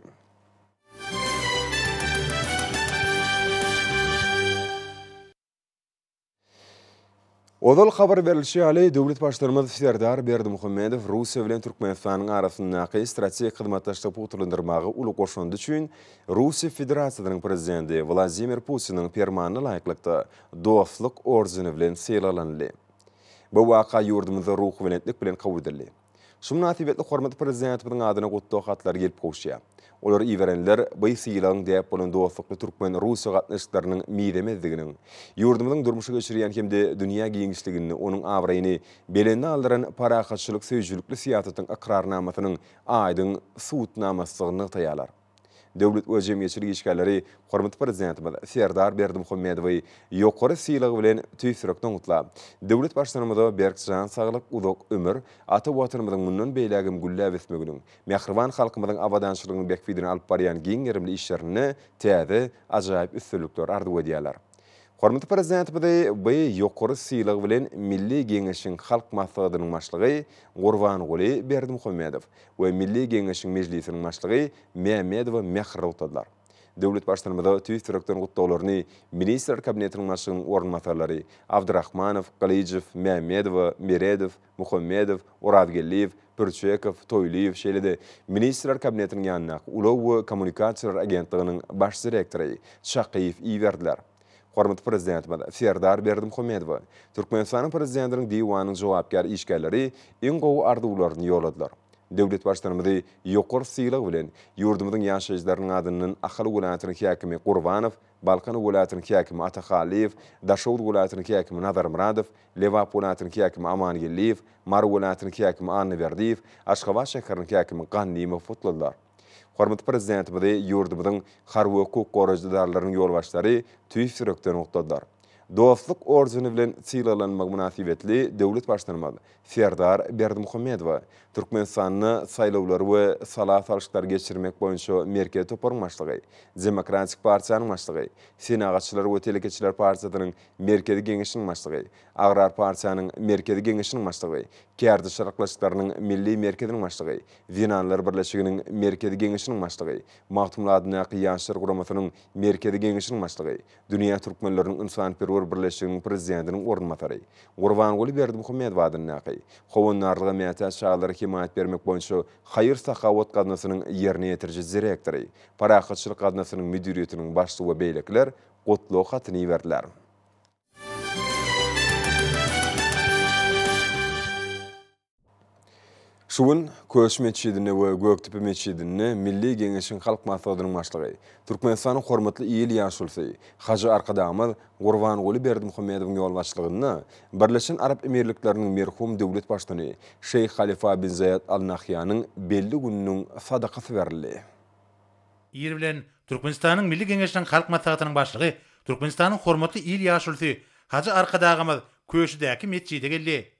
Ozal habar berlişi ýaly, döwlet Baştutanymyz Serdar Berdimuhamedow Russiýa bilen Türkmenistanyň arasyndaky strategik hyzmatdaşlygy pugtalandyrmaga uly goşandy üçin Russiýa Federasiýasynyň Prezidenti Wladimir Putiniň Permanyna laýyklykda Dostluk ordeni bilen sylaglanyldy. Bu waka ýurdumyzda ruhubelentlik bilen kabul edildi. Şu mynasybetli hormatly Prezidentimiziň adyna gutlag hatlary gelip gowuşýar. Olary iberenler bu sylagyň däp bolan dostlukly türkmen-russiýa gatnaşyklarynyň mizemezdiginiň, ýurdumyzyň durmuşa geçirýän hem-de dünýä giňişliginde onuň abraýyny belende aldyran parahatçylyk söýüjilikli syýasatyň ykrarnamasynyň aýdyň subutnamasydygyny nygtaýarlar. Döwlet we jemgyýetçilik işgärleri hormatly Prezidentimiz Serdar Berdimuhamedowy ýokary sylag bilen tüýs ýürekden gutlap, döwlet Baştutanymyza berk jan saglyk, uzak ömür, ata Watanymyzyň mundan beýlägem gülläp ösmeginiň, mähriban halkymyzyň abadançylygynyň bähbidine alyp barýan giň gerimli işlerinde täze ajaýyp üstünlikleri arzuw edýärler. Hormatly Prezidentimizi bu ýokary sylag bilen Milli Geňeşiň Halk Maslahatynyň Başlygy Gurbanguly Berdimuhamedow we Milli Geňeşiň Mejlisiniň Başlygy Mämmedowa mähirli gutladylar. Döwlet Baştutanymyza tüýs ýürekden gutlaglaryny Ministrler Kabinetiniň Başlygynyň orunbasarlary Abdyrahmanow, Gylyjow, Mämmedowa, Meredow, Muhammedow, Orazgeldiýew, Pürçekow, Toýlyýew, şeýle-de Ministrler Kabinetiniň ýanyndaky Ulag we kommunikasiýalar agentliginiň baş direktory Çakyýew iberdiler. Hormatly Prezidentimiz Serdar Berdimuhamedowa Türkmenistanyň Prezidentiniň Diwanynyň jogapkär işgärleri iň gowy arzuwlaryny ýolladylar. Döwlet Baştutanymyzy ýokary sylag bilen ýurdumyzyň ýaşaýjylarynyň adyndan Ahal welaýatynyň häkimi Gurbanow, Balkan welaýatynyň häkimi Ata Hallyýew, Daşoguz welaýatynyň häkimi Nazarmyradow, Lebap welaýatynyň häkimi Amangeldiýew, Mary welaýatynyň häkimi Annaberdiýew, Aşgabat şäheriniň häkimi Gandymow gutladylar. Hormatly Prezidentimizi ýurdumyzyň harby we hukuk goraýjy edaralarynyň ýolbaşçylary tüýs ýürekden gutladylar. Dostluk ordeni bilen sylaglanmagy mynasybetli döwlet Baştutanymyz Serdar Berdimuhamedowa Türkmenistanda Saýlawlary we sala salşyklary geçirmek boýunça Merkezi toparyň başlygy, Demokratik partiýanyň başlygy, Senagatçylar we telekeçiler partiýasynyň Merkezi geňeşiniň başlygy, Agrar partiýanyň Merkezi geňeşiniň başlygy, Kärdeşler arkalaşyklarynyň Milli merkeziniň başlygy, Zenanlar birleşiginiň Merkezi geňeşiniň başlygy, Magtymguly adyndaky Ýaşlar guramasynyň Merkezi geňeşiniň başlygy, Dünýä türkmenleriniň ynsanperwer birleşiginiň prezidentiniň orunbasary, Gurbanguly Berdimuhamedow adyndaky Howandarlyga mätäç çagalara hemaýat bermek boýunça haýyr-sahawat gaznasynyň ýerine ýetiriji direktory, Parahatçylyk gaznasynyň müdiriýetiniň başlygy we beýlekiler gutlag hatyny iberdiler. Şu gün Köşi metjidinde we Gökdepe metjidinde Milli Geňeşiň Halk Maslahatynyň Başlygy, Türkmenistanyň Hormatly il ýaşulusy Hajy Arkadagymyz Gurbanguly Berdimuhamedowyň ýolbaşçylygynda Birleşen Arap Emirlikleriniň merhum döwlet Baştutany Şeýh Halifa bin Zaýed Al Nahýanyň belli gününiň sadakasy berildi. Ir bilen Türkmenistanyň Milli Geňeşiniň Halk Maslahatynyň Başlygy, Türkmenistanyň Hormatly il ýaşulusy Hajy Arkadagymyz Köşüdäki metjide geldi.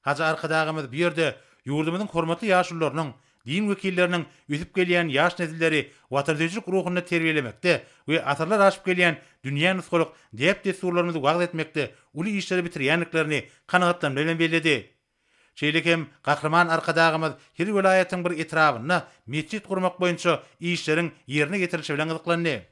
Hajy Arkadagymyz bu ýerde ýurdumyzyň hormatly ýaşulularynyň, din wekilleriniň ösüp gelýän ýaş nesilleri watansöýüjilik ruhunda terbiýelemekde we asyrlar aşyp gelýän dünýä nusgalyk däp-dessurlarymyzy wagyz etmekde uly işleri bitirýändiklerini kanagatlanma bilen belledi. Şeýle hem Gahryman Arkadagymyz her welaýatyň bir etrabynda metjit gurmak boýunça işleriň ýerine ýetirilişi bilen gyzyklandy.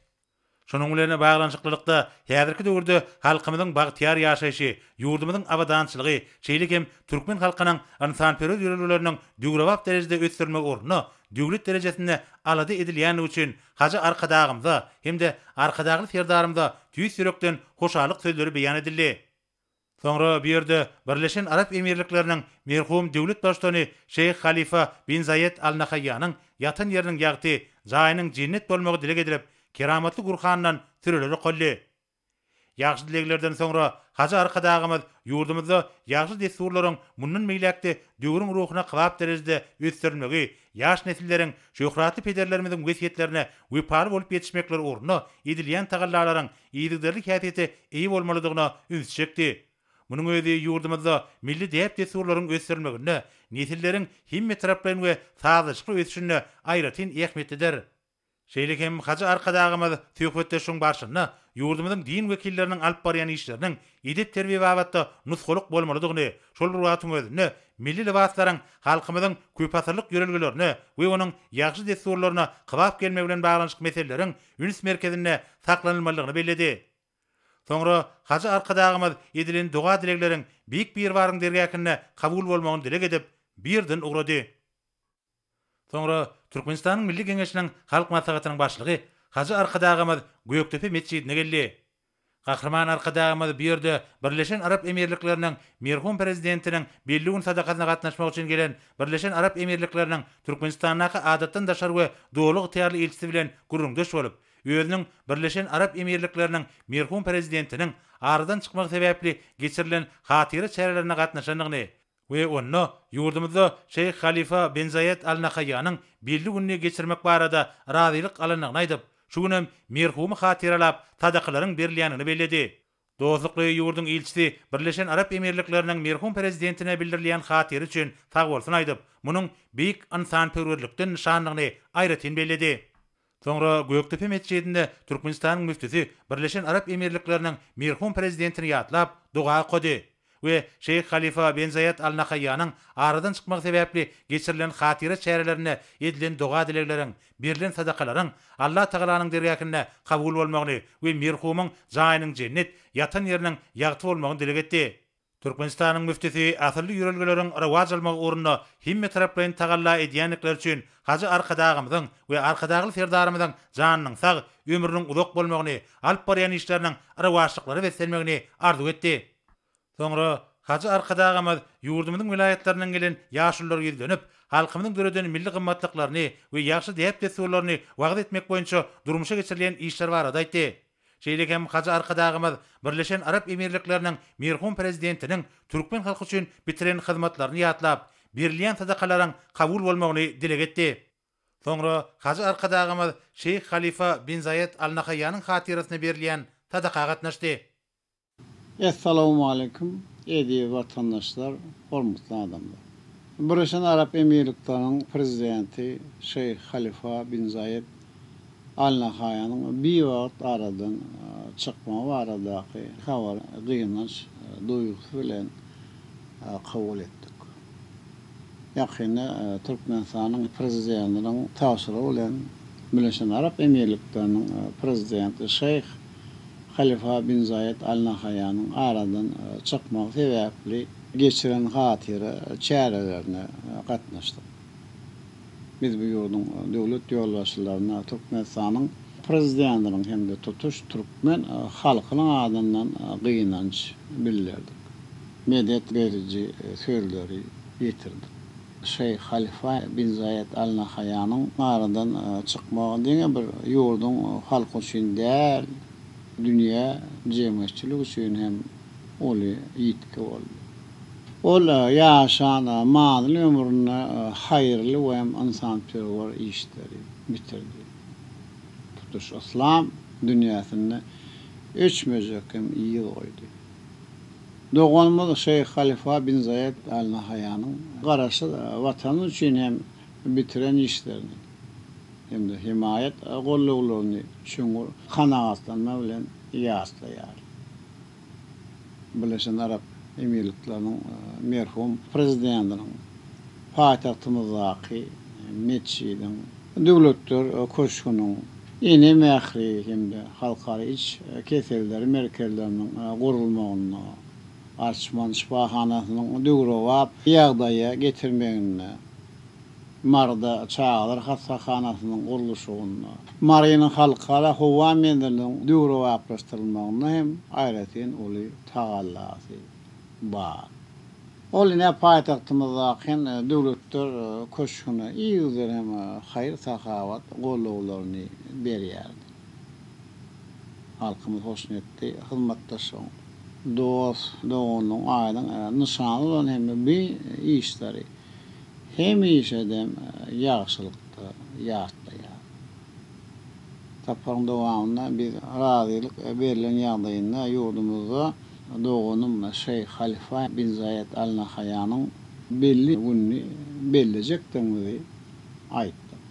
Şunuň bilen baglanyşyklylykda, häzirki döwürde halkymyzyň bagtyýar ýaşaýşy, ýurdumyzyň abadançylygy, şeýle hem türkmen halkynyň ynsanperwer ýörelgeleriniň döwrebap derejede ösdürilmegi ugrunda döwlet derejesinde alada edilýändigi üçin hajy Arkadagymyza hem-de Arkadagly Serdarymyza tüýs ýürekden hoşallyk sözleri beýan edildi. Soňra bu ýerde Birleşen Arap Emirlikleriniň merhum döwlet baştutany Şeýh Halifa bin Zaýed Al Nahaýýanyň ýatan ýeriniň ýagty, jaýynyň jennet bolmagy dileg edilip, keramatly Gurhandan süreler okaldy. Ýagşy dileglerden soňra hajy Arkadagymyz ýurdumyzda ýagşy dessurlaryň mundan beýläk-de döwrüň ruhuna kybap derejede ösdürilmegi, ýaş nesilleriň şöhratly pederlerimiziň wesýetlerine wepaly bolup ýetişmekleri ugrunda edilýän tagallalaryň yzygiderli häsiýete eýe bolmalydygyna ünsi çekdi. Munuň özi ýurdumyzda milli däp-dessurlaryň ösdürilmeginde, nesilleriň hemmetaraplaýyn we sazlaşykly ösüşinde aýratyn ähmiýetlidir. Şeýle hem hajy Arkadagymyz söhbetdeşligiň barşynda ýurdumyzyň din wekilleriniň alyp barýan işleriniň edep-terbiýe babatda nusgalyk bolmalydygyny, şol bir wagtyň özünde milli lybaslaryň halkymyzyň köpasyrlyk ýörelgelerine we onuň ýagşy dessurlaryna kybap gelmegi bilen baglanyşykly meseleleriň üns merkezinde saklanylmalydygyny belledi. Soňra hajy Arkadagymyz edilen doga-dilegleriň Beýik Biribaryň dergähinde kabul bolmagyny dileg edip, bu ýerden ugrady. Soňra Türkmenistanyň Milli Geňeşiniň Halk Maslahatynyň Başlygy hajy Arkadagymyz Gökdepe metjidine geldi. Gahryman Arkadagymyz bu ýerde Birleşen Arap Emirlikleriniň merhum Prezidentiniň belli gün sadakasyna gatnaşmak üçin gelen Birleşen Arap Emirlikleriniň Türkmenistandaky Adatdan daşary we Doly ygtyýarly ilçisi bilen gürrüňdeş bolup, özüniň Birleşen Arap Emirlikleriniň merhum Prezidentiniň aradan çykmagy sebäpli geçirilen hatyra çärelerine gatnaşandygyny we onda ýurdumyzda Şeýh Halifa ben Zaýed Al Nahaýýanyň belli gününi geçirmek barada razylyk alandygyny aýdyp, şu günem merhumy hatyralap sadakalaryň berilýändigini belledi. Dostlukly ýurduň ilçisi Birleşen Arap Emirlikleriniň merhum Prezidentine bildirilýän hatyra üçin sagbolsun aýdyp, munuň beýik ynsanperwerlikden nyşandygyny aýratyn belledi. Soňra Gökdepe metjidinde Türkmenistanyň müftüsi Birleşen Arap Emirlikleriniň merhum Prezidentini ýatlap, doga okady we Şeýh Halifa ben Zaýed Al Nahaýýanyň aradan çykmagy sebäpli geçirilen hatyra çärelerinde edilen doga-dilegleriň, berlen sadakalaryň Allatagalanyň dergähinde kabul bolmagyny we merhumyň jaýynyň jennet, ýatan ýeriniň ýagty bolmagyny dileg etdi. Türkmenistanyň müftüsi asylly ýörelgeleriň rowaç almagy ugrunda hemmetaraplaýyn tagalla edýändikleri üçin hajy Arkadagymyzyň we Arkadagly Serdarymyzyň janynyň sag, ömrüniň uzak bolmagyny, alyp barýan işleriniň rowaçlyklara beslenmegini arzuw etdi. Soňra hajy Arkadagymyz ýurdumyzyň welaýatlaryndan gelen ýaşululara ýüzlenip, halkymyzyň döreden milli gymmatlyklaryny we ýagşy däp-dessurlaryny wagyz etmek boýunça durmuşa geçirilýän işler barada aýtdy. Şeýle hem hajy Arkadagymyz Birleşen Arap Emirlikleriniň merhum Prezidentiniň türkmen halky üçin bitiren hyzmatlaryny ýatlap, berilýän sadakalaryň kabul bolmagyny dileg etdi. Soňra hajy Arkadagymyz Şeýh Halifa bin Zaýed Al Nahaýýanyň hatyrasyna berilýän sadaka gatnaşdy. Essalawmaleýkim eziz watandaşlar, hormatly adamlar. Birleşen Arap Emirlikleriniň Prezidenti Şeýh Halifa bin Zaýed Al Nahaýanyň biwagt aradan çykmagy baradaky habary gynanç duýgusy bilen kabul etdik. Ýakynda Türkmenistanyň Prezidentiniň tabşyrygy bilen Birleşen Arap Emirlikleriniň Prezidenti Şeýh Halifa bin Zaýed Al Nahaýanyň aradan çykmagy sebäpli geçiren hatyra çärelerine gatnaşdyk. Biz bu ýurduň döwlet ýolbaşçylaryna Türkmenistanyň Prezidentiniň hem-de tutuş türkmen halkynyň adyndan gynanç bildirdik. Medet beriji sözleri ýetirdik. Şeýh Halifa bin Zaýed Al Nahaýanyň aradan çykmagy diňe bir ýurduň halky üçin däl, dünýä jemgyýetçiligi üçin hem uly ýitgi boldy. Ol ýaşan manyly ömründe haýyrly we hem ynsanperwer işleri bitirdi. Tutuş yslam dünýäsinde öçmejek hem yz goýdy. Doganymyz Şeýh Halifa bin Zaýed Al Nahaýanyň Garaşsyz Watanymyz üçin hem bitiren işlerini hem-de hemaýat gollawlaryny çuňňur kanagatlanma bilen ýatlaýar. Birleşen Arap Emirlikleriniň merhum Prezidentiniň paýtagtymyzdaky metjidiň, Döwletler köşgüniň. Ene mähri hem-de Halkara iç keselleri merkezleriniň gurulmagynda, Arçman şypahanasynyň döwrebap ýagdaýa getirmeginde, Maryda çagalar hassahanasynyň gurluşygynda, Marynyň Halkara howa menziliniň döwrebaplaşdyrylmagynda hem aýratyn uly tagallasy bar. Ol ine paýtagtymyzdaky hem Döwletler köşgüne yzygider hem haýyr-sahawat gollawlaryny berýärdi. Halkymyz hoşniýetli hyzmatdaşlygyň, dost-doganlygyň aýdyň nyşany bolan hem bu işleri hemişe-de ýagşylykda ýatlaýar. Saparyň dowamynda biz razylyk berlen ýagdaýynda ýurdumyzda doganym Şeýh Halifa bin Zaýed Al Nahaýanyň belli gününi bellejekdigimizi aýtdyk.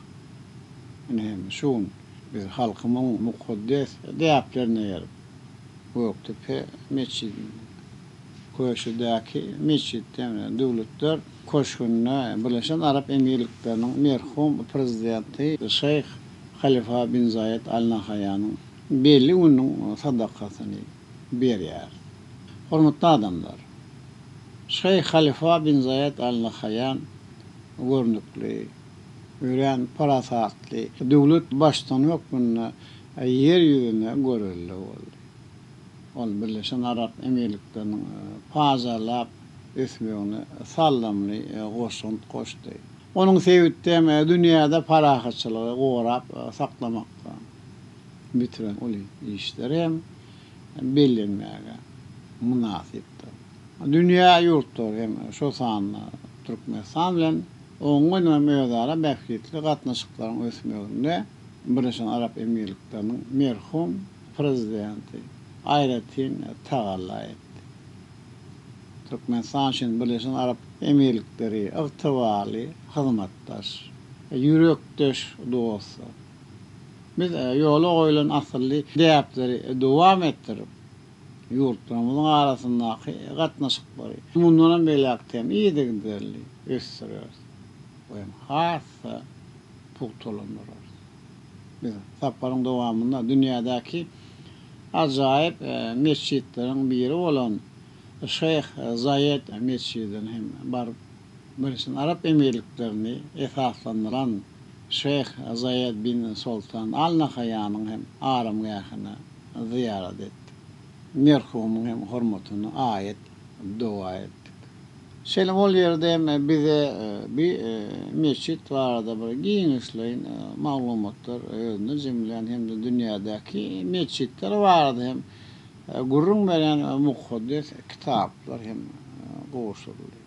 Ine hem şu gün biz halkymyň mukaddes däplerine eýerip, Gökdepe metjidinde, Köşüdäki metjitde hem Döwletler köşgünde Birleşen Arap Emirlikleriniň merhum Prezidenti Şeýh Halifa bin Zaýed Al Nahaýanyň belli gününiň sadakasyny berýäris. Hormatly adamlar! Şeýh Halifa bin Zaýed Al Nahaýan görnükli, örän parasatly döwlet baştutany hökmünde Ýer ýüzünde görelde boldy. Ol Birleşen Arap Emirlikleriniň pajarlap ösmegine saldamly goşant goşdy. Onuň sebitde hem dünýäde parahatçylygy gorap saklamakda bitiren uly işleri hem bellenmäge mynasypdyr. Dünýä ýurtlary hem, şol sanda Türkmenistan bilen oňyn hem özara bähbitli gatnaşyklaryň ösmeginde Birleşen Arap Emirlikleriniň merhum Prezidenti aýratyn tagalla etdi. Türkmenistan üçin Birleşen Arap Emirlikleri ygtybarly hyzmatdaş, ýürekdeş dostdur. Biz ýola goýlan asylly däpleri dowam etdirip, ýurtlarymyzyň arasyndaky gatnaşyklary mundanam beýläk-de hem yzygiderli ösdüreris we has-da pugtalandyrarys. Biz saparyň dowamynda dünýädäki ajaýyp metjitleriň biri bolan Şeýh Zaýed metjidine hem baryp, Birleşen Arap Emirliklerini esaslandyran Şeýh Zaýed bin Soltan Al Nahaýanyň hem aramgähine zyýarat etdik. Merhumyň hem hormatyna aýat doga etdik. Şeýle ol ýerde hem bize bi metjit barada bir giňişleýin maglumatlar özünde jemleýän hem-de dünýädäki metjitler barada hem gürrüň berýän mukaddes kitaplar hem gowşuryldy.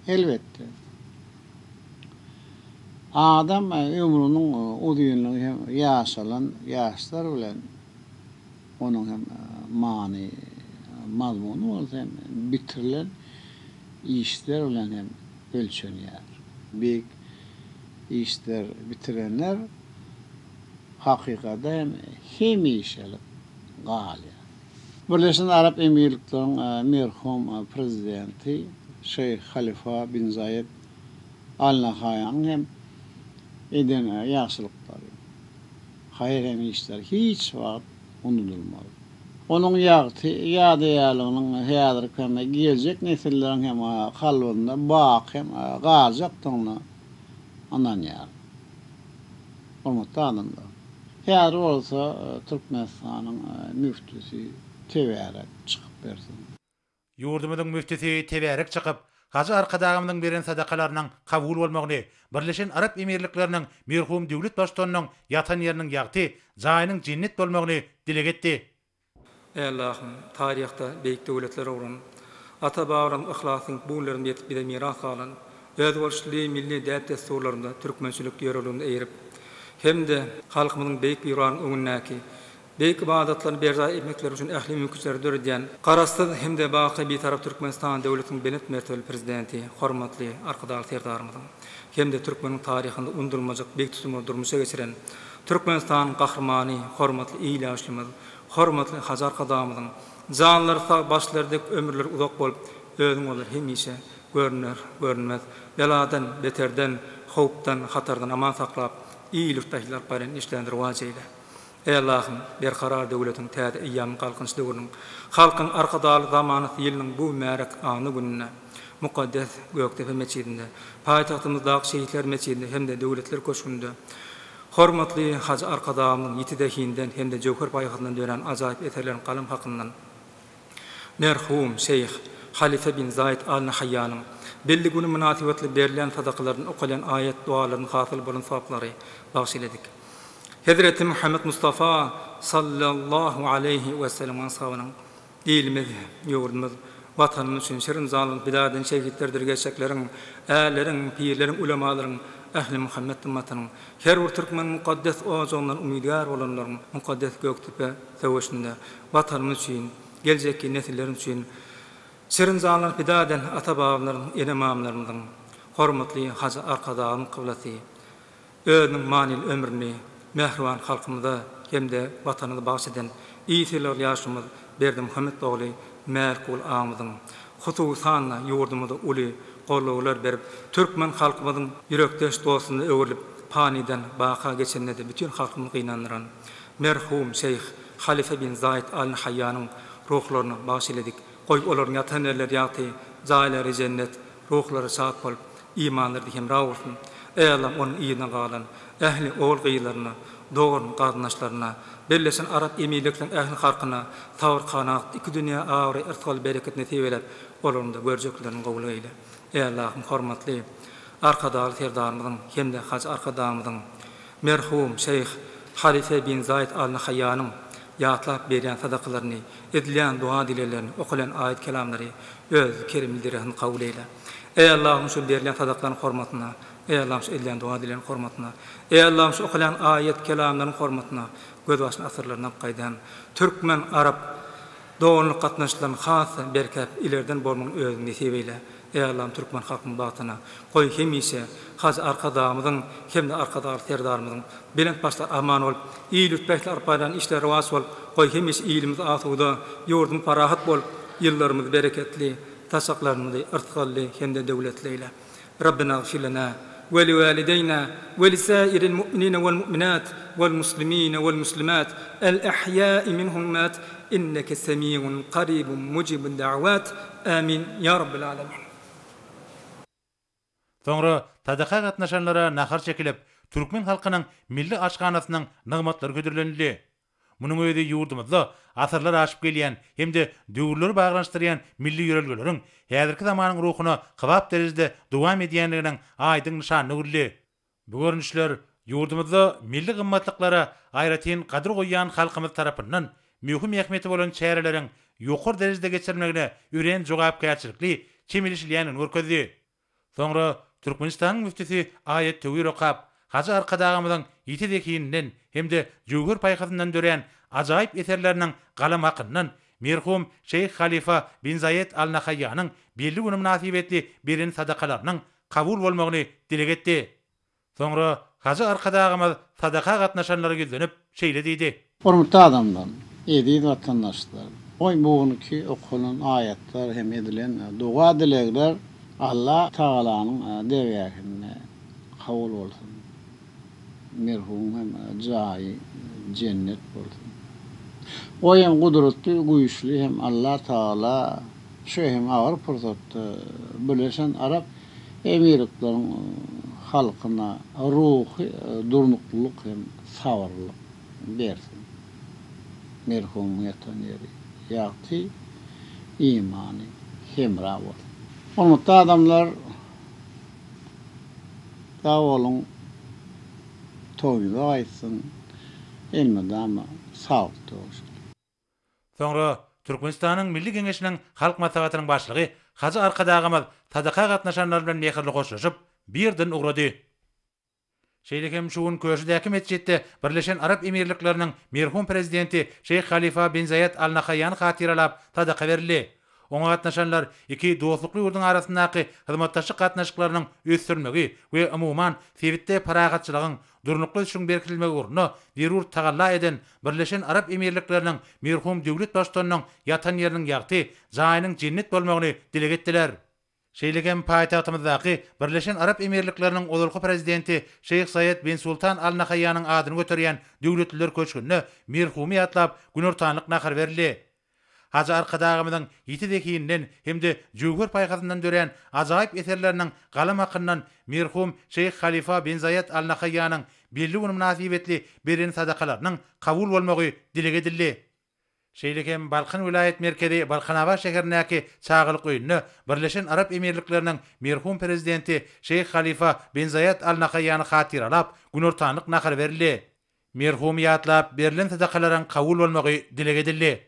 Elbetde, adam ömrüniň uzynlygy hem ýaşalan ýaşlar bilen Onuň hem many mazmuny bolsa hem bitirilen işler bilen hem ölçenýär. Beýik işler bitirenler hakykada hem hemişelik galýar. Birleşen Arap Emirlikleriniň merhum prezidenti Şeýh Halifa bin Zaýed Al Nahaýanyň hem eden ýagşylyklary. Haýyr hem işler hiç wagt unudylmaz. Onuň ýagty ýadygärliginiň häzirki hem geljek nesilleriň hem kalbynda baky hem galjakdygyna ynanýaryn. Hormatly adamlar! Häzir bolsa Türkmenistanyň müftüsi tebärek çykyp bersin. Ýurdumyzyň müftüsi tebärek çykyp, Hajy Arkadagymyzyň beren sadakalarynyň kabul bolmagyny, Birleşen Arap Emirlikleriniň merhum döwlet Baştutanynyň ýatan ýeriniň ýagty, jaýynyň jennet bolmagyny dileg etdi. Eý Allahym, taryhda beýik döwletler guran, ata-babalarymyz yhlasyň bu günlerimize ýetip bize miras galan, özboluşly milli däp-dessurlarymyza, türkmençilik ýörelgelerimize eýerip hem-de halkymyzyň Beýik Biribaryň öňündäki Beýik ybadatlaryny berjaý etmekleri üçin ähli mümkinçilikleri döredýän Garaşsyz hem-de baky Bitarap Türkmenistan döwletiniň belent mertebeli Prezidenti hormatly Arkadagly Serdarymyzyň hem-de türkmeniň taryhynda unudylmajak beýik tutumlary durmuşa geçiren Türkmenistanyň Gahrymany hormatly il ýaşulymyz hormatly Hajy Arkadagymyzyň janlary sag, başlary dik, ömürleri uzak bolup, özüň olary hemişe görner, görünmez beladan, beterden, howpdan, hatardan aman saklap, Il-ýurt ähli alyp barýan işlerini rowaç eýle. Eý Allahym, Berkarar döwletiň täze eýýamyň Galkynyş döwrüniň, Halkyň Arkadagly zamanasy ýylynyň bu mübärek anna gününde mukaddes Gökdepe metjidinde, paýtagtymyzdaky Şehitler metjidinde hem-de Döwletler köşgünde hormatly Hajy Arkadagymyzyň ýiti zehinden hem-de jöwher paýhasyndan dörän ajaýyp eserleriň galam hakyndan Merhum şeýh Halife bin Zaid Al Nahaýýanyň belli güni mynasybetli berilýän sadakalardan okalýan aýat-dogalaryň hasyl bolan sogaplary bagyş eyledik. Hezreti Muhammet Mustafa sallallahu aleýhi we sellemiň ashabynyň ilimiz, ýurdumyz, Watanymyz üçin şirin janlaryny pida eden şehitlerdir gerçekleriň, ärleriň, pirleriň, ulemalaryň, ähli Muhammet ymmatynyň, her bir türkmeniň mukaddes ojagyndan umydgär bolanlaryň mukaddes Gökdepe söweşinde Watanymyz üçin, geljekki nesillerimiz üçin şirin janlaryny pida eden ata-babalarymyzyň, ene-mamalarymyzyň, hormatly Hajy Arkadagymyň kyblasy, özüniň manyly ömrüni mähriban halkymyza hem-de Watanymyza bagyş eden il sylagly ýaşulymyz Berdimuhamet ogly Mälikguly agamyzyň, hususan-da, ýurdumyza uly gollawlar berip, türkmen halkymyzyň ýürekdeş dostuna öwrülip, panydan baka geçenine-de bütin halkymyzy gynandyran merhum şeýh Halife bin Zaid Al Nahaýýanyň ruhlaryna bagyş eyledik. Goý, olaryň ýatan ýerleri ýagty, jaýlary jennet, ruhlary şat bolup, imanlary hemra bolsun. Eý Allam, onuň yzyna galan ähli ogul-gyzlaryna, dogan-garyndaşlaryna, Birleşen Arap Emirlikleriniň ähli halkyna sabyr-kanagat, iki dünýä abraý, yrsgal-bereket nesip eýläp, olaryň-da görjeklerini gowulyk eýle. Eý Allahym, hormatly Arkadagly Serdarymyzyň hem-de Hajy Arkadagymyzyň Merhum şeýh Halife bin Zaid Al Nahaýýanyň ýatlap berýän sadakalaryny, edilýän doga-dileglerini, okalýan aýat-kelamlary Öz keremli dergähiňde kabul eýle. Eý Allahym şu berilýän sadaklaryň hormatyna, Eý Allahym şu edilýän doga-dilegleriň hormatyna, Eý Allahym şu okalýan aýat-kelamlaryň hormatyna gözbaşyny asyrlardan alyp gaýdan türkmen-arap doganlyk gatnaşyklaryny has-da berkäp ilerden bolmagyny Özüň nesip eýle. Eý Allahym türkmen halkynyň bagtyna goý hemişe Hajy Arkadagymyzyň hem-de Arkadagly Serdarymyzyň belent başlary aman bolup, il-ýurt bähbitli alyp barýan işleri rowaç bolup, goý hemişe ilimiz asuda, ýurdumyz parahat bolup, ýyllarymyzy bereketli, saçaklarymyzy yrsgally hem-de döwletli eýle. Rabbena gfir lena we liwalideýna we lisairil mu'minine wal mu'minat wal muslimine wal muslimat el ahýai minhum mat inneke semiun karibun mujibud da'wat Amin ýa Rabbel Alemin. Soňra sadaka gatnaşanlara nahar çekilip, türkmen halkynyň milli aşhanasynyň nygmatlary hödürlenildi. Munuň özi ýurdumyzda asyrlar aşyp gelýän hem-de döwürleri baglanyşdyrýan milli ýörelgeleriň häzirki zamanyň ruhuna kybap derejede dowam edýändiginiň aýdyň nyşanyna öwrüldi. Bu görnüşler ýurdumyzda milli gymmatlyklara aýratyn gadyr goýýan halkymyz tarapyndan möhüm ähmiýeti bolan çäreleriň ýokary derejede geçirilmegine örän jogapkärçilikli çemeleşilýändigini görkezdi. Soňra Türkmenistanyň müftüsi aýat-töwir okap, Hajy Arkadagymyzyň ýiti zehininden hem-de jöwher paýhasyndan dörän ajaýyp eserleriniň galam hakyndan merhum şeýh Halifa bin Zaýed Al Nahaýýanyň belli güni mynasybetli beren sadakalarynyň kabul bolmagyny dileg etdi. Soňra Hajy Arkadagymyz sadaka gatnaşanlara ýüzlenip, şeýle diýdi. Hormatly adamlar, eziz watandaşlar! Goý, bu günki okalan aýatlar hem edilen doga-dilegler Allah Tagalanyň dergähinde kabul bolsun. Merhumyň hem jaýy jennet bolsun. Goý, hem gudratly, güýçli hem Allah Tagala şu hem agyr pursatda Birleşen Arap Emirlikleriň halkyna ruhy durnuklylyk hem sabyrlylyk bersin. Merhumyň ýatan ýeri ýagty, imany hemra bolsun. Hormatly adamlar, sag boluň, toýuňyza gaýtsyn, elmydama saglykda bolsun. Soňra Türkmenistanyň Milli Geňeşiniň Halk Maslahatynyň Başlygy Hajy Arkadagymyz sadaka gatnaşanlar bilen mähirli hoşlaşyp, bu ýerden ugrady. Şeýle hem şu gün Köşüdäki metjitde Birleşen Arap Emirlikleriniň merhum Prezidenti Şeýh Halifa bin Zaýed Al Nahaýýany hatyralap sadaka berildi. Oňa gatnaşanlar iki dostlukly ýurduň arasyndaky hyzmatdaşlyk gatnaşyklarynyň ösdürilmegi we umuman, sebitde parahatçylygyň, durnukly ösüşiň berkidilmegi ugrunda zerur tagalla eden Birleşen Arap Emirlikleriniň merhum döwlet Baştutanynyň ýatan ýeriniň ýagty, jaýynyň jennet bolmagyny dileg etdiler. Şeýle hem paýtagtymyzdaky Birleşen Arap Emirlikleriniň ozalky Prezidenti Şeýh Saýed bin Sultan Al Nahaýýanyň adyny göterýän Döwletliler köşgünde merhumy ýatlap günortanlyk nahary berildi. Hajy Arkadagymyzyň ýiti zehininden hem-de jöwher paýhasyndan dörän ajaýyp eserleriniň galam hakyndan merhum Şeýh Halifa bin Zaýed Al Nahaýýanyň belli güni mynasybetli beren sadakalarynyň kabul bolmagy dileg edildi. Şeýle hem Balkan welaýat merkezi Balkanabat şäherindäki Çagalyk öýünde Birleşen Arap Emirlikleriniň merhum Prezidenti Şeýh Halifa bin Zaýed Al Nahaýýany hatyralap günortanlyk nahary berildi. Merhumy ýatlap berlen sadakalaryň kabul bolmagy dileg edildi.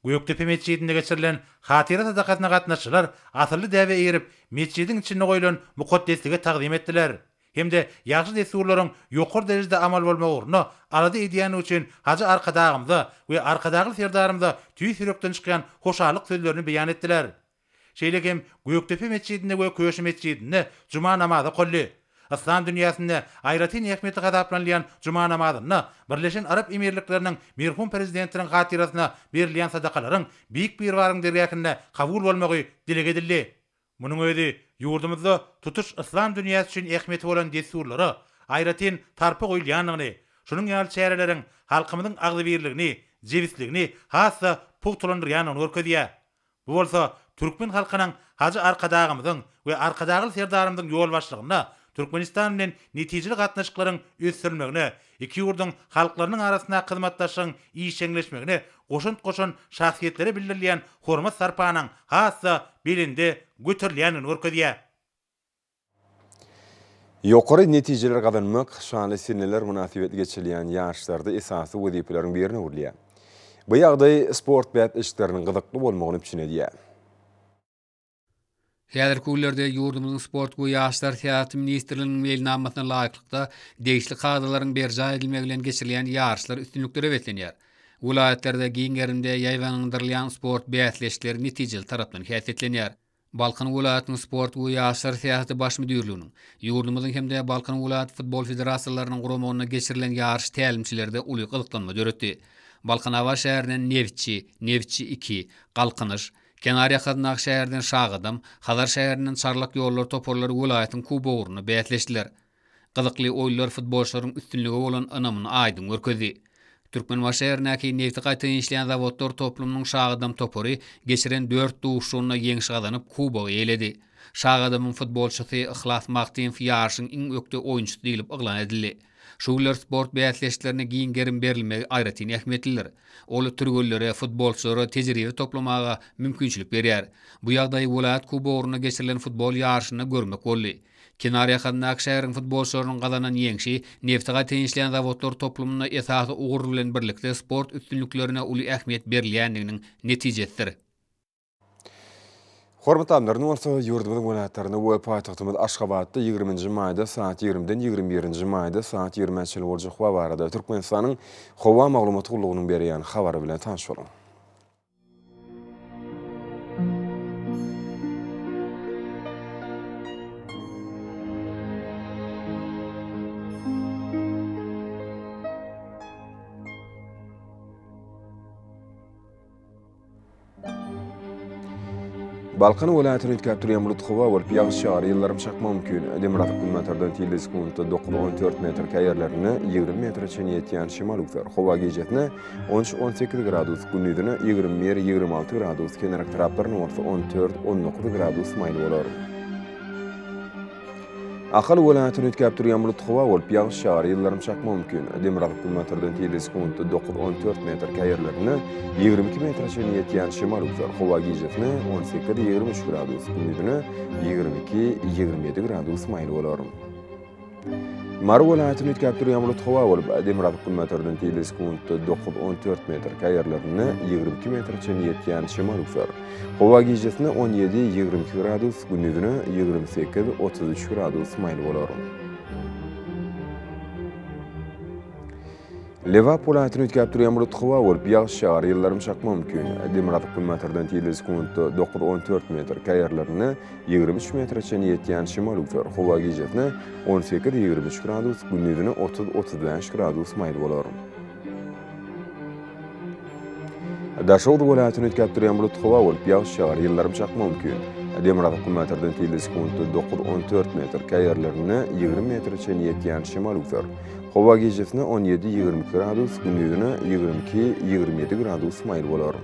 Gökdepe metjidinde geçirilen hatyra sadakasyna gatnaşyjylar asylly däbe eýerip, metjidiň içinde goýlan mukaddeslige tagzym etdiler hem-de ýagşy dessurlaryň ýokary derejede amal bolmagy ugrunda alada edýändigi üçin hajy Arkadagymyza we Arkadagly Serdarymyza tüýs ýürekden çykýan hoşallyk sözlerini beýan etdiler. Şeýle hem Gökdepe metjidinde we Köşi metjidinde juma namazy okaldy. Yslam dünýäsinde aýratyn ähmiýetli hasaplanylýan juma namazynda Birleşen Arap Emirlikleriniň merhum Prezidentiniň hatyrasyna berilýän sadakalaryň Beýik Biribaryň dergähinde kabul bolmagy dileg edildi. Munuň özi ýurdumyzda tutuş yslam dünýäsi üçin ähmiýeti bolan dessurlara aýratyn sarpa goýulýandygyny, şunuň ýaly çäreleriň halkymyzyň agzybirligini, jebisligini has-da pugtalandyrýandygyny görkezýär. Bu bolsa türkmen halkynyň hajy Arkadagymyzyň we Arkadagly Serdarymyzyň ýolbaşçylygynda Türkmenistan bilen netijeli gatnaşyklaryň ösdürilmegine, iki ýurduň halklarynyň arasyndaky hyzmatdaşlygyň işjeňleşmegine goşant goşan şahsyýetlere bildirilýän hormat-sarpanyň has-da belende göterilýändigini görkezýär. Ýokary netijeleri gazanmak şanly seneler mynasybetli geçirilýän ýaryşlarda esasy wezipeleriň birine öwrülýär. Bu ýagdaý sport bäsleşikleriniň gyzykly bolmagyny üpjün edýär. Häzirki günlerde ýurdumyzyň Sport we ýaşlar syýasaty ministrliginiň meýilnamasyna laýyklykda, degişli kadalaryň berjaý edilmegi bilen geçirilýän ýaryşlar üstünliklere beslenýär. Welaýatlarda giň gerimde ýaýbaňlandyrylýan sport bäsleşikleri netijeli tarapdan häsiýetlenýär. Balkan welaýatynyň Sport we ýaşlar syýasaty baş müdirliginiň, ýurdumyzyň hem-de Balkan welaýat futbol federasiýalarynyň guramagynda geçirilen ýaryş tälimçilerde uly gyzyklanma döretdi. Balkanabat şäherinden Nebitçi, Nebitçi iki, Galkynyş, kenar ýakasyndaky şäherden Şagadam, Hazar şäherinden Çarlak ýollar toparlary welaýatyň kubogy ugrunda bäsleşdiler. Gyzykly oýunlar futbolçylaryň üstünlige bolan ynamyny aýdyň görkezdi. Türkmenbaşy şäherindäki nebti gaýtadan işleýän zawodlar toplumynyň Şagadam topary geçiren dört duşuşygynda ýeňiş gazanyp, kubogy eýeledi. Şagadamyň futbolçysy Yhlas Magtymow ýaryşyň iň ökde oýunçysy diýlip yglan edildi. Şu günler sport bäsleşiklerine giň gerim berilmegi aýratyn ähmiýetlidir. Ol türgenlere, futbolçylara tejribe toplamaga mümkinçilik berýär. Bu ýagdaýy welaýat kubogyna geçirilen futbol ýaryşynda görmek boldy. Kenar ýakasyndaky şäheriň futbolçylarynyň gazanan ýeňşi nebti gaýtadan işleýän zawodlar toplumynda esasy ugur bilen birlikde sport üstünliklerine uly ähmiýet berilýändiginiň netijesidir. Hormatly alymlar, indi bolsa ýurdumyzyň welaýatlarynda we paýtagtymyz Aşgabatda ýigriminji maýda saat ýigrimiden ýigrimi birinji maýda saat ýigrimä çenli boljak howa barada Türkmenistanyň Howa maglumat gullugynyň berýän habary bilen tanyş boluň. Balkan welaýatyny üýtgäp durýan bulut howa bolup, ýagyş ýagar, ýyldyrym çakmagy mümkin. Demirgazyk günbatardan tizligi sekuntda 9-14 metr, käýerlerinde 20 metre çenli ýetýän şemal öwser. Howa gijesine 13-18 gradus, gündizine 21-26 gradus, kenar etraplarynda bolsa 14-19 gradus maýyl bolar. Ahal welaýatyny üýtgäp durýan bulut howa bolup, ýagyş ýagar, ýyldyrym çakmagy mümkin. Demirgazyk-günbatardan tizligi sekuntda 9-14 metr, käýerlerinde 22 metre çenli ýetýän şemal öwser. Howa gijesine 18-23 gradus, gündizine 22-27 gradus maýyl bolar. Mary welaýatyny üýtgäp durýan bulut howa bolup, demirgazyk-günbatardan tizligi sekuntda 9-14 metr, käýerlerinde 22 metre çenli ýetýän şemal öwser. Howa gijesine 17, 22 gradus, gündizine 28, 33 gradus maýyl bolar. Lebap welaýatyny üýtgäp durýan bulut howa bolup, ýagyş ýagar, ýyldyrym çakmagy mümkin. Demirgazyk-günbatardan tizligi sekuntda 9-14 metr, käýerlerinde 23 metre çenli ýetýän şemal öwser. Howa gijesine 18-23 gradus, gündizine 30-35 gradus maýyl bolar. Daşoguz welaýatyny üýtgäp durýan bulutly howa bolup, ýagyş ýagar, ýyldyrym çakmagy mümkin. Demirgazyk günbatardan tizligi sekuntda dokuz, 14 metr, käýerlerinde 20 metre çenli ýetýän şemal öwser. Howa gijesine 17, 22 gradus, gündizine 22, 27 gradus maýyl bolar.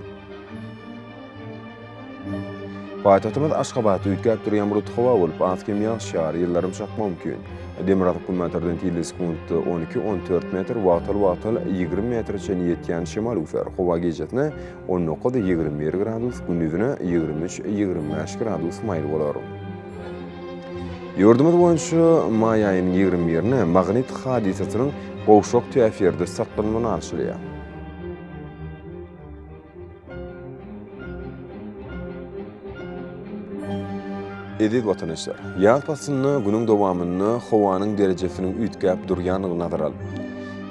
Paýtagtymyz Aşgabatda üýtgäp durýan bulutly howa bolup, az-kem ýagyş ýagar, ýyldyrym çakmagy mümkin. Demirgazyk-günbatardan tizligi sekuntda 12, 14 metr, wagtal-wagtal 20 metre çenli ýetýän şemal öwser. Howa gijesine 19, 21 gradus, gündizine 23, 25 gradus maýyl bolar. Ýurdumyz boýunça maý aýynyň 21-ine magnit hadysasynyň gowşak täsirde saklanmagyna garaşylýar. Eziz watandaşlar, ýaz paslynda günüň dowamynda howanyň derejesiniň üýtgäp durýandygyny nazara alyp,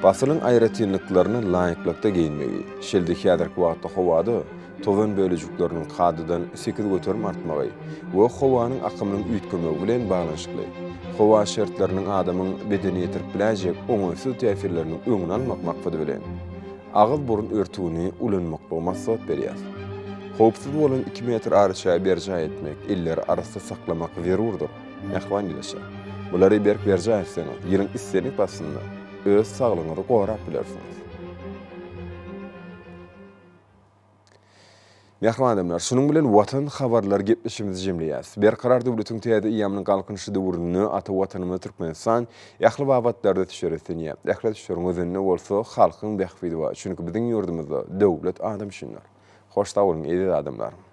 pasylyň aýratynlyklaryna laýyklykda geýinmegi, şeýle-de häzirki wagtda howada tozan bölejikleriniň kadadan 8% artmagy we howanyň akymynyň üýtgemegi bilen baglanyşykly howa şertleriniň adamyň bedenine ýetirip biläýjek oňaýsyz täsirleriniň öňüni almak maksady bilen, agyz-burun örtügini ulanmaklygy maslahat berýär. Howpsuz bolan iki metr araçägi berjaý etmek, elleri arassa saklamak zerurdyr. Mähriban ildeşler! Bulary berk berjaý etseňiz, ýylyň islendik paslynda öz saglygyňyzy gorap bilersiňiz. Mähriban adamlar, şunuň bilen Watan habarlary gepleşigimizi jemleýäris. Berkarar döwletiň täze eýýamynyň Galkynyşy döwründe ata Watanymyz Türkmenistan ähli babatlarda ösüşlere ösdünýär. Ähli ösüşleriň özeninde bolsa halkyň bähbidi bar. Çünki biziň ýurdumyzda döwlet adam üçindir. Hoş sag boluň, eziz adamlar!